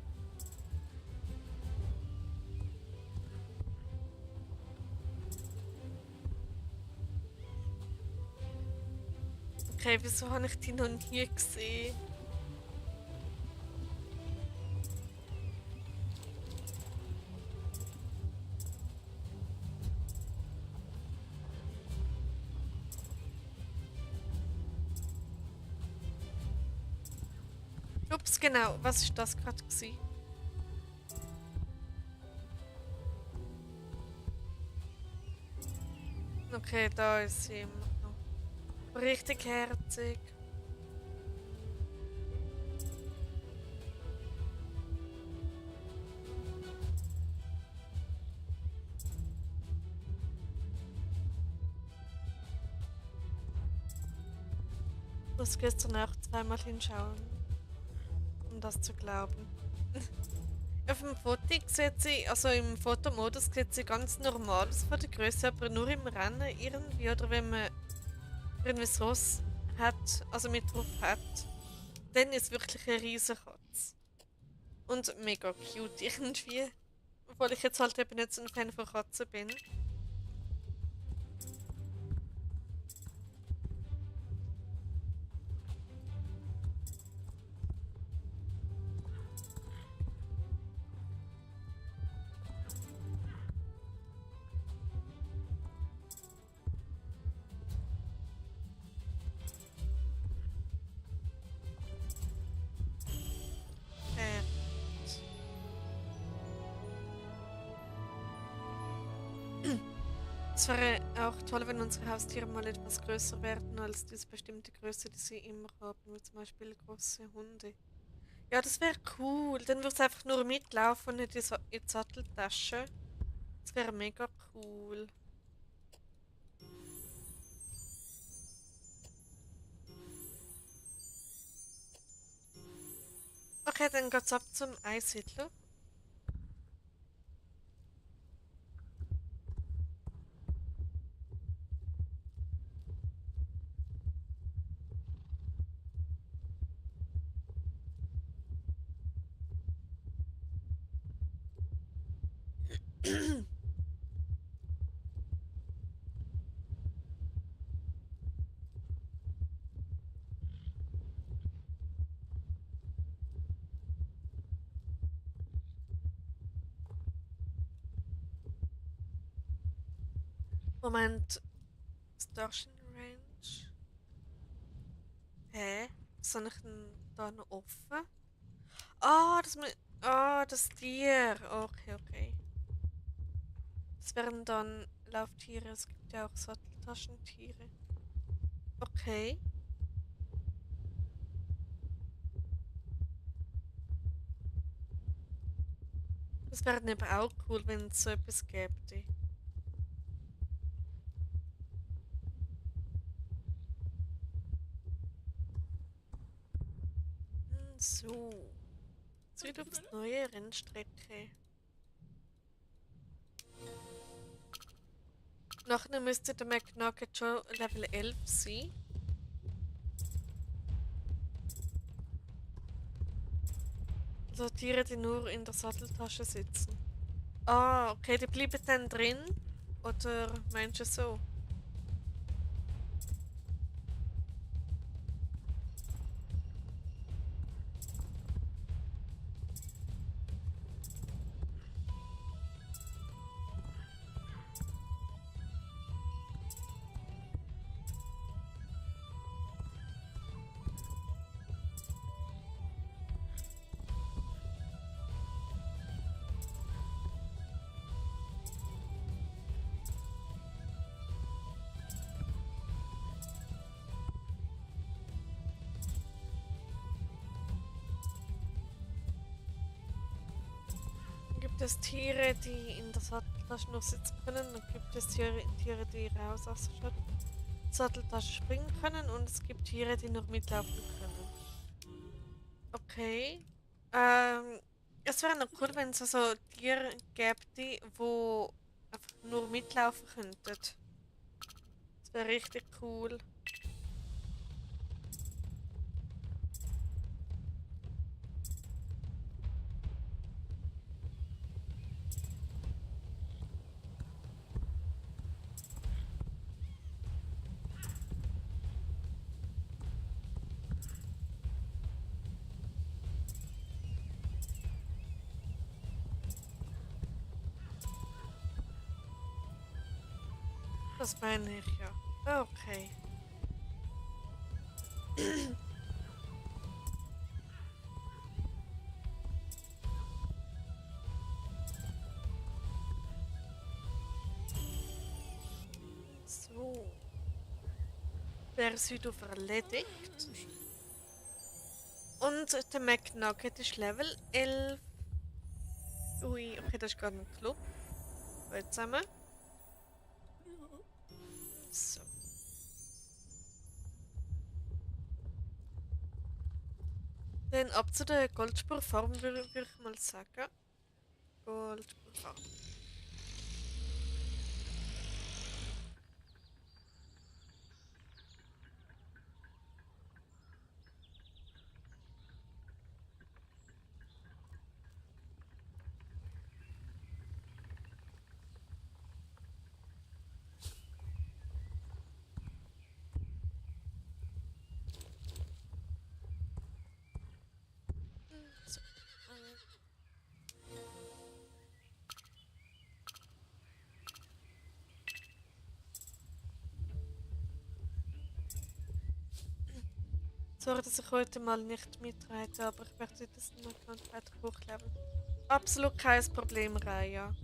Okay, wieso habe ich die noch nie gesehen? Ups, genau. Was ist das gerade gewesen? Okay, da ist sie immer noch. Richtig herzig. Ich muss gestern Nacht zweimal hinschauen, um das zu glauben. Auf dem Foto sieht sie, also im Fotomodus sieht sie ganz normal aus von der Größe, aber nur im Rennen irgendwie oder wenn man irgendwie das Ross hat, also mit drauf hat, dann ist es wirklich eine riesige Katze. Und mega cute irgendwie. Obwohl ich jetzt halt eben nicht so ein Fan von Katzen bin. Äh, Es wäre auch toll, wenn unsere Haustiere mal etwas größer werden als diese bestimmte Größe, die sie immer haben, wie zum Beispiel große Hunde. Ja, das wäre cool. Dann würde es einfach nur mitlaufen und nicht in die Satteltasche. Das wäre mega cool. Okay, dann geht's ab zum Eishütler. Moment, Station Range. Hä? Was habe ich denn da noch offen? Ah, das Tier. Okay, okay. Das wären dann Lauftiere. Es gibt ja auch Satteltaschentiere. Okay. Das wäre aber auch cool, wenn es so etwas gäbe. So. Jetzt wieder aufs neue Rennstrecke. Nachher müsste der McNugget schon Level 11 sein. Also Tiere, die nur in der Satteltasche sitzen. Ah, okay, die bleiben dann drin? Oder meinst du so? es Tiere, die in der Satteltasche nur sitzen können. Dann gibt es Tiere, die raus aus der Satteltasche springen können. Und es gibt Tiere, die nur mitlaufen können. Okay. Es wäre noch cool, wenn es so Tiere gäbe, die wo einfach nur mitlaufen könnten. Das wäre richtig cool. Das meine ich ja. Okay. So. Der Südufer erledigt. Und der McNugget ist Level 11. Ui, okay, das ist gerade ein Club. Gut zusammen. So. Dann ab zu der Goldspurfarm würde ich mal sagen. Goldspurfarm. So. Sorry, dass ich heute mal nicht mitreite, aber ich möchte das noch weiter hochleveln. Absolut kein Problem, Raya.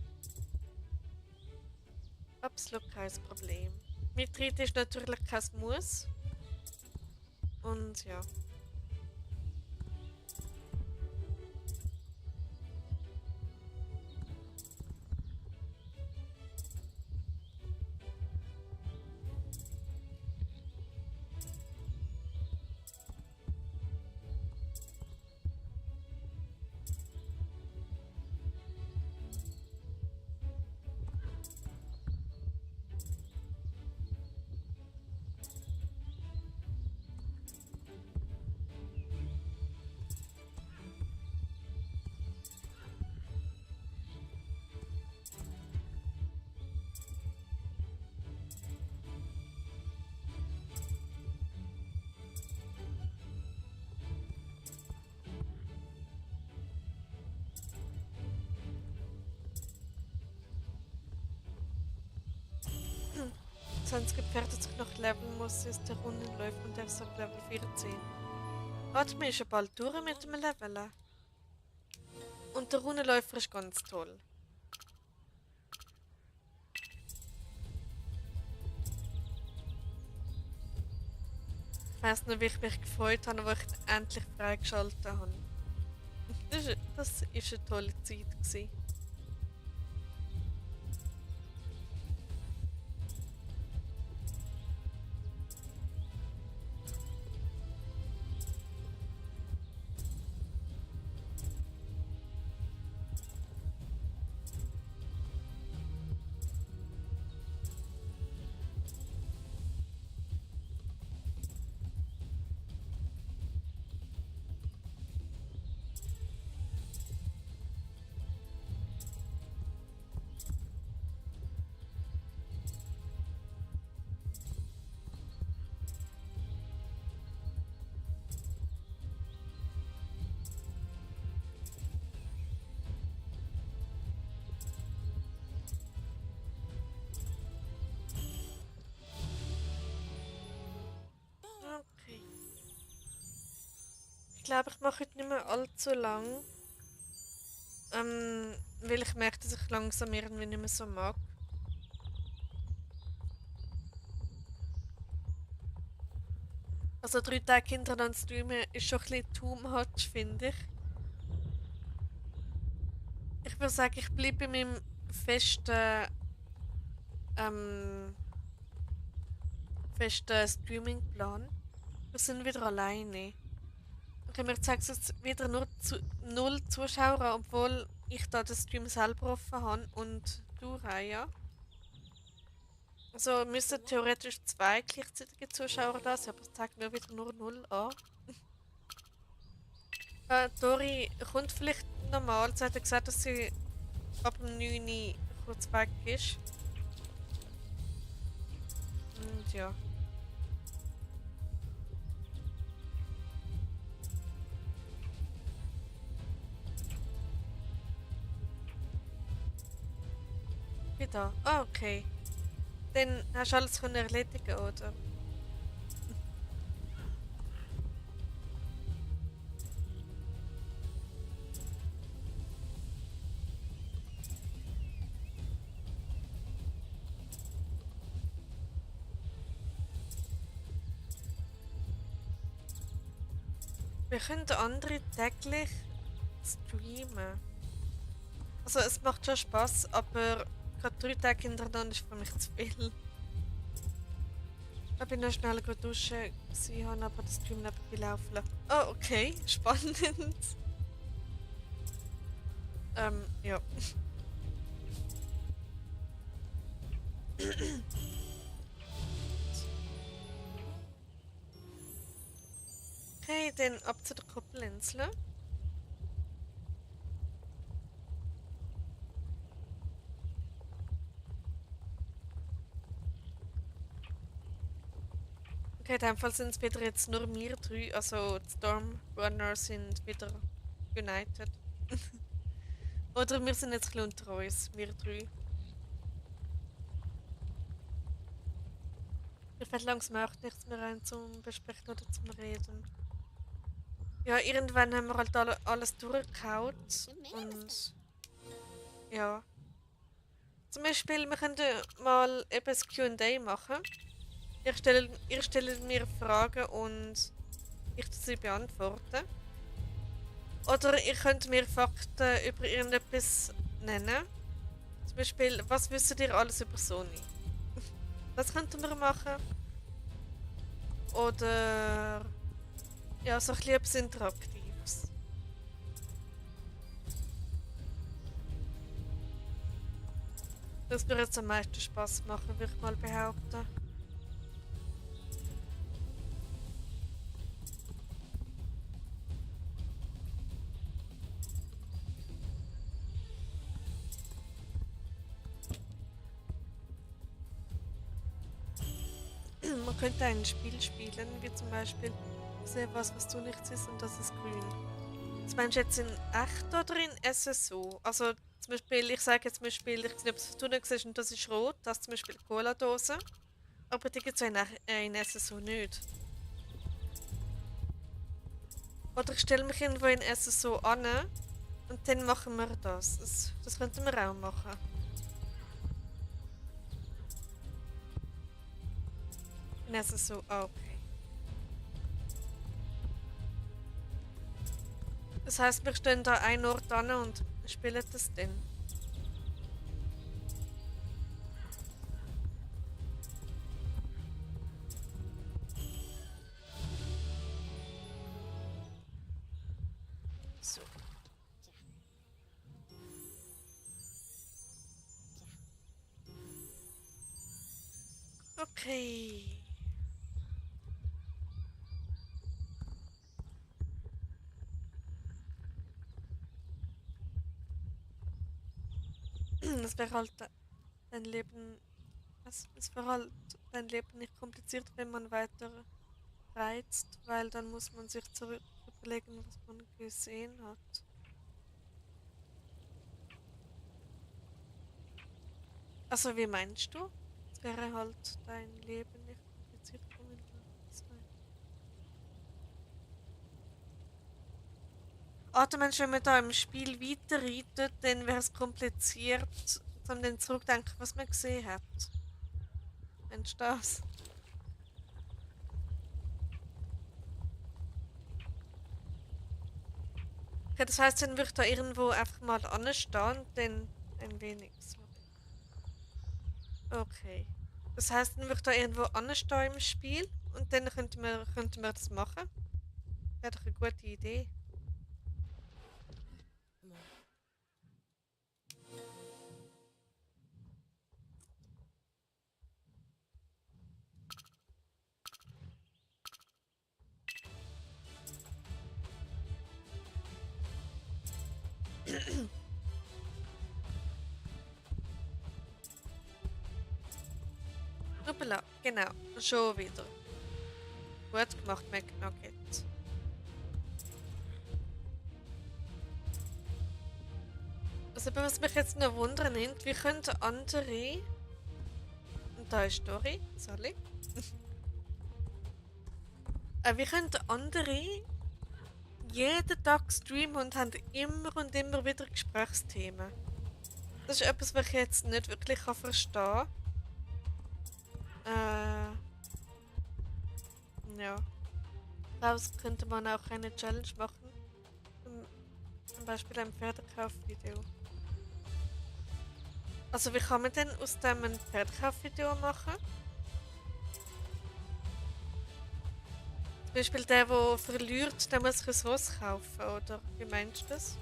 Absolut kein Problem. Mitreiten ist natürlich kein Muss. Und ja. Sonst gefährdet sich noch leveln muss, ist der Rundenläufer und der ist auf Level 14. Warte, wir ist ja bald durch mit dem Leveln. Und der Rundenläufer ist ganz toll. Ich weiss noch, wie ich mich gefreut habe, als ich ihn endlich freigeschaltet habe. Das war eine tolle Zeit gewesen. Okay. Ich glaube, ich mache heute nicht mehr allzu lang. Weil ich merke, dass ich langsam irgendwie nicht mehr so mag. Also 3 Tage hintereinander streamen ist schon ein bisschen too much, finde ich. Ich Ich würde sagen, ich bleibe bei meinem festen, ähm, festen Streaming-Plan. Wir sind wieder alleine. Okay, wir zeigen jetzt wieder nur zu null Zuschauer, obwohl ich da den Stream selber offen habe und du, Raya. Also müssen theoretisch zwei gleichzeitige Zuschauer da sein, aber es zeigt mir wieder nur null an. Dori kommt vielleicht normal. Sie hat ja gesagt, dass sie ab dem 9 Uhr kurz weg ist. Und ja. Wieder. Ah, okay. Dann hast du alles können erledigen, oder? Wir können andere täglich streamen. Also es macht schon Spaß, aber gerade 3 Tage hintereinander ist für mich zu viel. Ich bin noch schnell gut duschen, sie haben aber den Stream nebenbei laufen lassen. Oh, okay, spannend. Ja. Okay, dann ab zu der Koppelinsel. Okay, in dem Fall sind es wieder jetzt nur wir drei, also die Stormrunner sind wieder united. Oder wir sind jetzt ein bisschen unter uns, wir drei. Mir fällt langsam auch nichts mehr ein zum Besprechen oder zum Reden. Ja, irgendwann haben wir halt alles durchgehauen und ja. Zum Beispiel, wir könnten mal eben ein Q&A machen. Ihr stellt mir Fragen und ich sie beantworten. Oder ihr könnt mir Fakten über irgendetwas nennen. Zum Beispiel, was wisst ihr alles über Sony? Das könnten wir machen. Oder ja, so ein bisschen etwas Interaktives. Das würde jetzt am meisten Spaß machen, würde ich mal behaupten. Man könnte ein Spiel spielen, wie zum Beispiel sehen was du nichts ist und das ist grün. Das meinst du jetzt in echt oder in SSO? Also zum Beispiel, ich sage jetzt zum Beispiel, ich sehe, was du nicht siehst und das ist rot, das ist zum Beispiel Cola-Dose. Aber die gibt es in SSO nicht. Oder ich stelle mich irgendwo in SSO an und dann machen wir das. Das könnten wir auch machen. In SSO, ah, okay. Das heisst, wir stehen da einen Ort an und spielen das dann. So. Okay. Das wäre halt dein Leben. Es wäre halt dein Leben nicht kompliziert, wenn man weiter reizt, weil dann muss man sich zurück überlegen, was man gesehen hat. Also, wie meinst du? Es wäre halt dein Leben nicht kompliziert, wenn man das reizt. Ah, du meinst, wenn man da im Spiel weiterreitet, dann wäre es kompliziert, um dann zurückdenken, was man gesehen hat. Meinst du das? Okay, das heißt, dann würde ich da irgendwo einfach mal anstehen und dann ein wenig. Okay. Das heißt, dann würde ich da irgendwo anstehen im Spiel und dann könnten wir das machen. Wäre doch eine gute Idee. Hoppala, genau. Schon wieder. Gut gemacht, McNugget. Also, was mich jetzt noch wundern nimmt, wie könnten andere. Und da ist Dori, Sally. Wie könnten andere jeden Tag streamen und haben immer und immer wieder Gesprächsthemen? Das ist etwas, was ich jetzt nicht wirklich verstehen kann. Ja. Daraus könnte man auch eine Challenge machen. Zum Beispiel ein Pferdekaufvideo. Also wie kann man denn aus dem ein Pferdekaufvideo machen? Zum Beispiel der verliert, der muss sich ein Ross kaufen, oder? Wie meinst du das?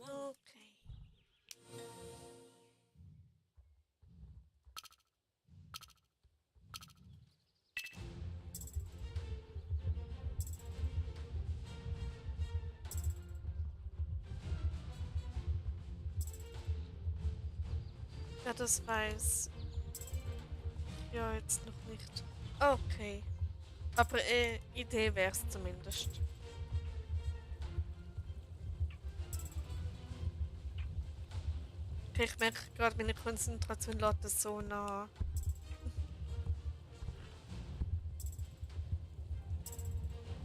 Okay. Ja, das weiß ich ja jetzt noch nicht. Okay. Aber Idee wäre es zumindest. Okay, ich merke gerade, meine Konzentration lädt das so nah.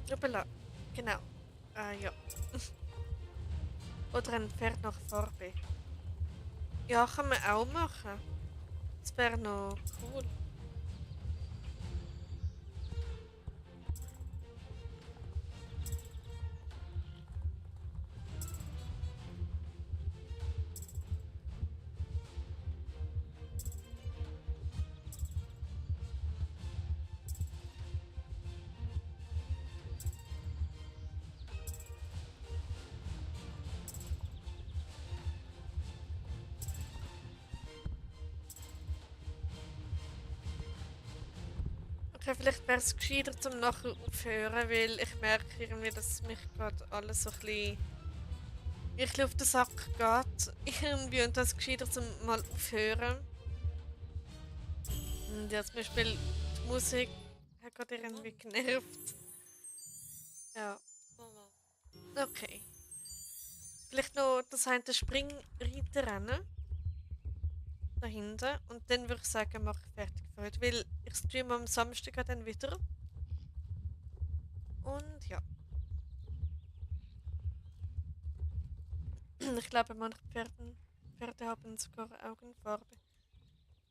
Hoppala. Genau. Ja. Oder ein Pferd nach Farbe. Ja, kann man auch machen. Das wäre noch cool. Okay, vielleicht wäre es gescheiter zum nachher aufhören, weil ich merke irgendwie, dass mich gerade alles so ein bisschen auf den Sack geht. Irgendwie und das gescheiter zum mal aufhören. Und ja, zum Beispiel die Musik hat gerade irgendwie genervt. Ja, okay. Vielleicht noch das eine Springreiterrennen dahinter und dann würde ich sagen, mache ich fertig für heute, weil ich streame am Samstag dann wieder. Und ja, ich glaube, manche Pferde haben sogar Augenfarbe.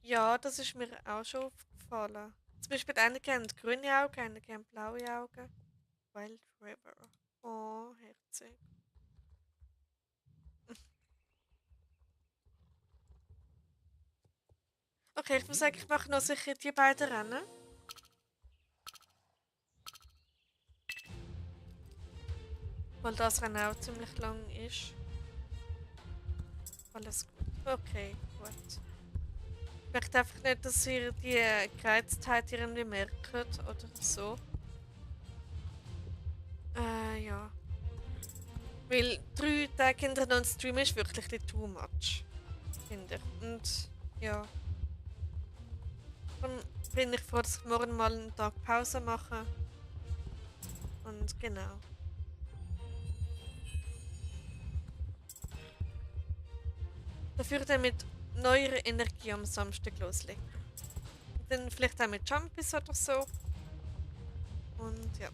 Ja, das ist mir auch schon aufgefallen. Zum Beispiel einige haben grüne Augen, einige haben blaue Augen. Wild River. Oh, herzig. Okay, ich würde sagen, ich mache noch sicher die beiden Rennen. Weil das Rennen auch ziemlich lang ist. Alles gut. Okay, gut. Ich möchte einfach nicht, dass ihr die Gereiztheit irgendwie merkt oder so. Ja. Weil 3 Tage hintereinander streamen ist wirklich ein bisschen too much. Finde ich. Und ja. Dann bin ich froh, dass ich morgen mal einen Tag Pause mache. Und genau. Dafür dann mit neuer Energie am Samstag loslegen. Dann vielleicht auch mit Jumpies oder so. Und ja.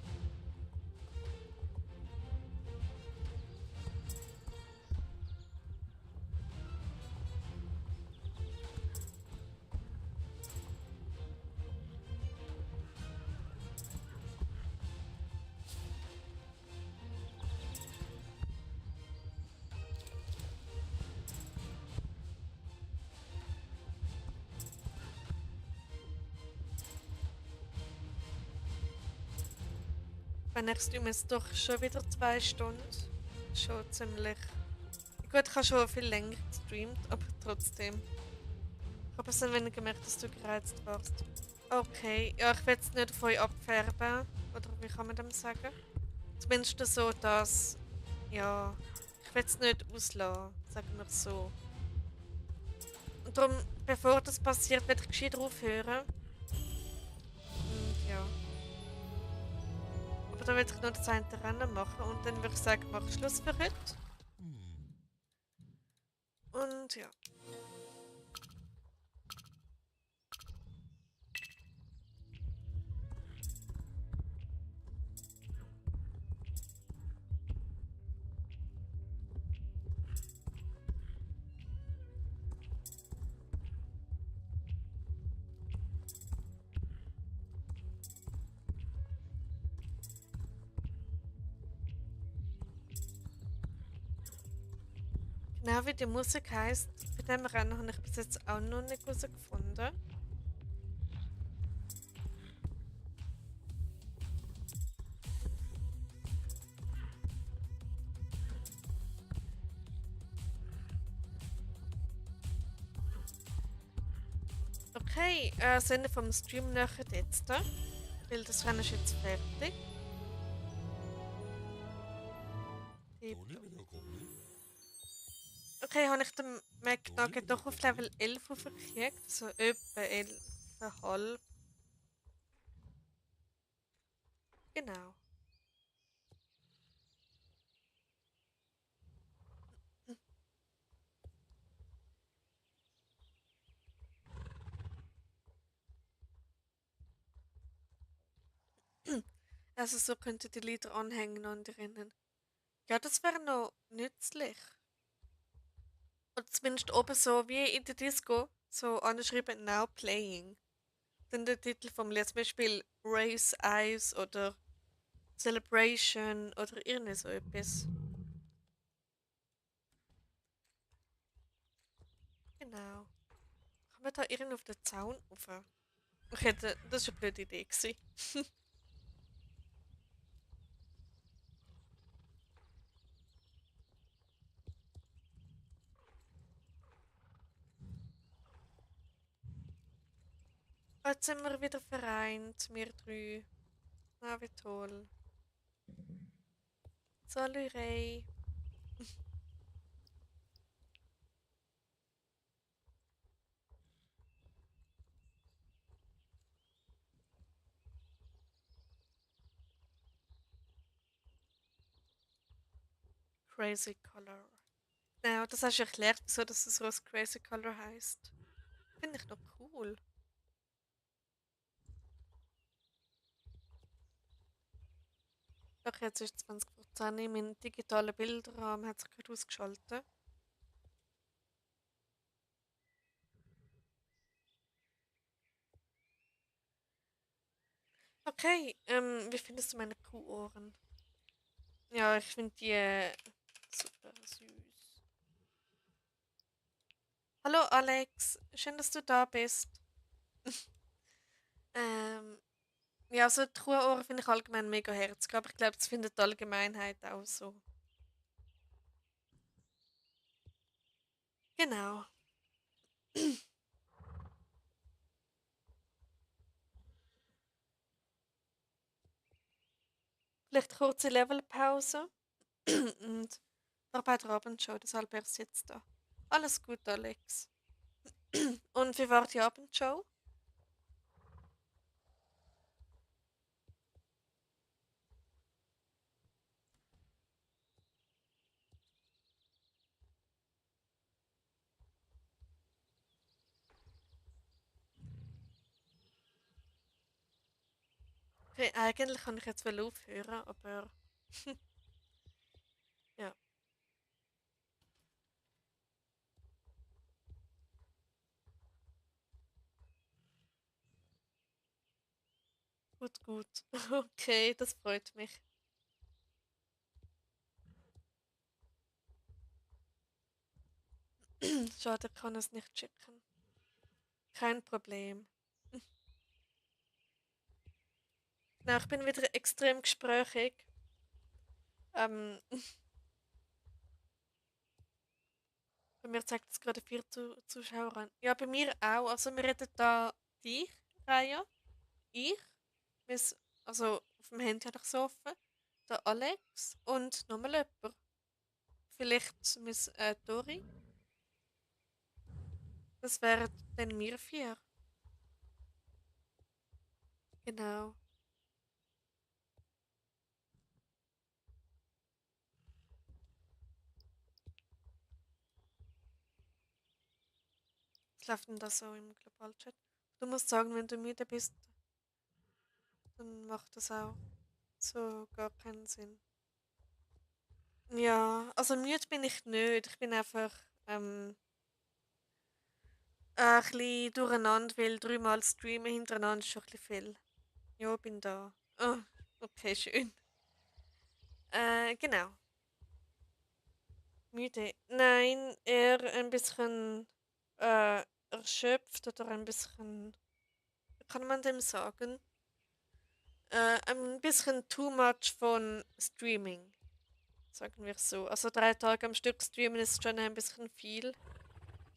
Wenn ich streame jetzt doch schon wieder 2 Stunden. Schon ziemlich. Gut, ich habe schon viel länger gestreamt, aber trotzdem. Ich habe es dann weniger gemerkt, dass du gereizt warst. Okay, ja, ich will es nicht auf euch abfärben. Oder wie kann man dem sagen? Zumindest so, dass. Ja. Ich will es nicht auslassen, sagen wir es so. Und darum, bevor das passiert, werde ich gescheit aufhören. Und ja. Aber dann will ich noch das eine Rennen machen und dann würde ich sagen, mach Schluss für heute. Und ja. Genau wie die Musik heisst, bei diesem Rennen habe ich bis jetzt auch noch nicht herausgefunden. Okay, das Ende vom Stream nachher jetzt. Weil das Rennen ist jetzt fertig. Okay, habe ich den McNugget doch auf Level 11 hochgekriegt. So etwa 11,5. Genau. Also so könnte die Lieder anhängen an die Rennen. Ja, das wäre noch nützlich. Oder zumindest oben so wie in der Disco so angeschrieben Now Playing. Dann der Titel vom Lied, zum Beispiel Race Eyes oder Celebration oder irgend so etwas. Genau. Kann man da irgendwo auf den Zaun rauf? Okay, das war eine blöde Idee gewesen. Jetzt sind wir wieder vereint, wir drei. Na, wie toll. Salut, Ray. Crazy Color. Ja, das hast du erklärt, wieso das so ein Crazy Color heißt. Finde ich noch cool. Doch, jetzt ist 2014, mein digitaler Bilderrahmen hat sich gerade ausgeschaltet. Okay, wie findest du meine Kuhohren? Ja, ich finde die super süß. Hallo Alex, schön, dass du da bist. Ähm, ja, so die Kuhohren finde ich allgemein mega herzig, aber ich glaube, das findet die Allgemeinheit auch so. Genau. Vielleicht kurze Levelpause und dabei der Abendshow, deshalb erst jetzt da. Alles gut, Alex. Und wie war die Abendshow? Okay, eigentlich kann ich jetzt wel aufhören, aber ja, gut, gut. Okay, das freut mich. Schade, ich kann es nicht schicken. Kein Problem. Genau, ich bin wieder extrem gesprächig. Ähm, bei mir zeigt es gerade 4 Zuschauer an. Ja, bei mir auch. Also wir reden da dich, Raya, ich, mis, also auf dem Handy habe ich so offen, der Alex und nochmal jemand. Vielleicht Miss Dori. Das wären dann wir 4. Genau. Was läuft denn da so im Globalchat? Du musst sagen, wenn du müde bist, dann macht das auch so gar keinen Sinn. Ja, also müde bin ich nicht. Ich bin einfach ein bisschen durcheinander, weil 3-mal streamen hintereinander ist schon ein bisschen viel. Ja, bin da. Oh, okay, schön. Genau. Müde. Nein, eher ein bisschen erschöpft oder ein bisschen, kann man dem sagen? Ein bisschen too much von Streaming, sagen wir so. Also 3 Tage am Stück streamen ist schon ein bisschen viel.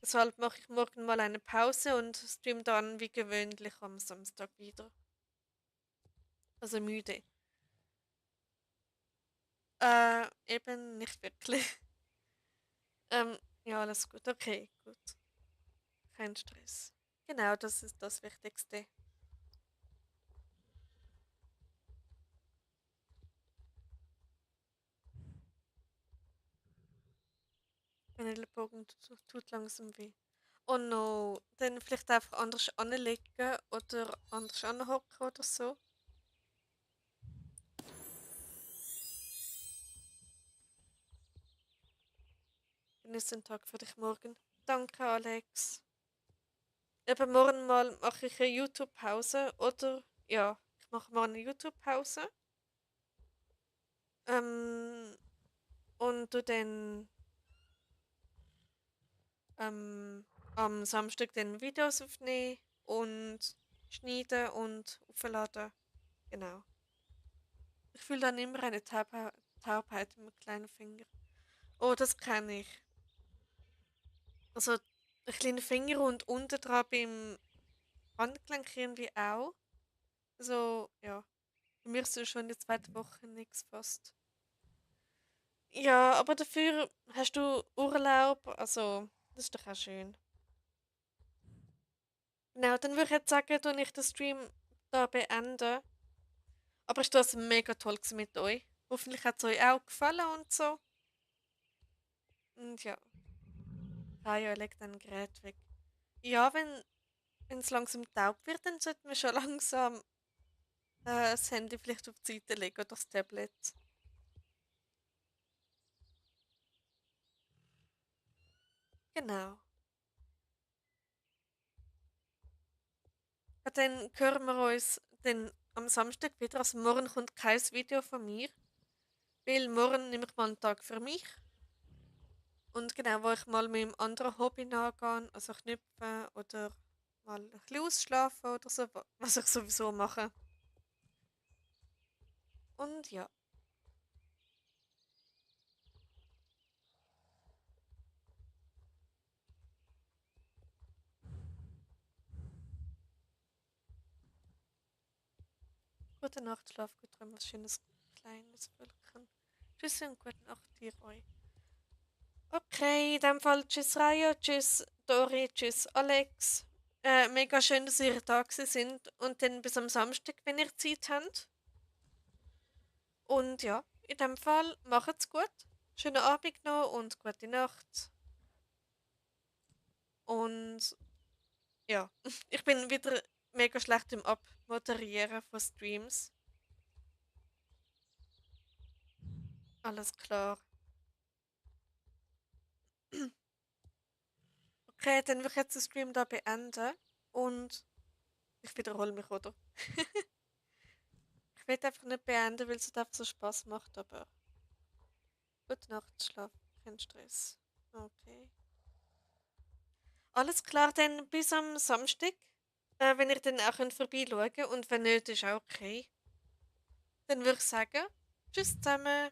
Deshalb mache ich morgen mal eine Pause und stream dann wie gewöhnlich am Samstag wieder. Also müde. Eben nicht wirklich. Ja, alles gut. Okay, gut. Kein Stress. Genau, das ist das Wichtigste. Mein Ellenbogen tut langsam weh. Oh no, dann vielleicht einfach anders anlegen oder anders anhocken oder so. Genieß den Tag für dich morgen. Danke, Alex. Eben morgen mal mache ich eine YouTube-Pause oder ja, ich mache mal eine YouTube-Pause. Ähm, und du dann ähm, am Samstag dann Videos aufnehmen und schneiden und aufladen. Genau. Ich fühle dann immer eine Taubheit im kleinen Finger. Oh, das kenne ich. Also, ein kleiner Finger und unten dran beim Handgelenk irgendwie auch. Also, ja. Bei mir ist es schon in der zweiten Woche nichts fast. Ja, aber dafür hast du Urlaub. Also, das ist doch auch schön. Genau, dann würde ich jetzt sagen, tue ich den Stream da beenden. Aber es war das mega toll gewesen mit euch. Hoffentlich hat es euch auch gefallen und so. Und ja, Raja legt ein Gerät weg. Ja, wenn es langsam taub wird, dann sollten wir schon langsam das Handy vielleicht auf die Seite legen oder das Tablet. Genau. Ja, dann hören wir uns dann am Samstag wieder. Also morgen kommt kein Video von mir, weil morgen nehme ich mal einen Tag für mich. Und genau, wo ich mal meinem anderen Hobby nachgehe, also knüpfen oder mal ein bisschen ausschlafen oder so, was ich sowieso mache. Und ja, gute Nacht, schlaf gut, träum was schönes, kleines Völkchen. Tschüss und gute Nacht dir euch. Okay, in dem Fall tschüss Raya, tschüss Dori, tschüss Alex. Mega schön, dass ihr da gewesen sind und dann bis am Samstag, wenn ihr Zeit habt. Und ja, in dem Fall macht's gut. Schönen Abend noch und gute Nacht. Und ja, ich bin wieder mega schlecht im Abmoderieren von Streams. Alles klar. Okay, dann will ich jetzt den Stream da beenden. Und ich wiederhole mich, oder? Ich will einfach nicht beenden, weil es einfach so Spaß macht, aber gute Nacht, schlaf, kein Stress. Okay. Alles klar, dann bis am Samstag. Wenn ihr dann auch vorbeischauen könnt und wenn nicht, ist auch okay. Dann würde ich sagen, tschüss zusammen.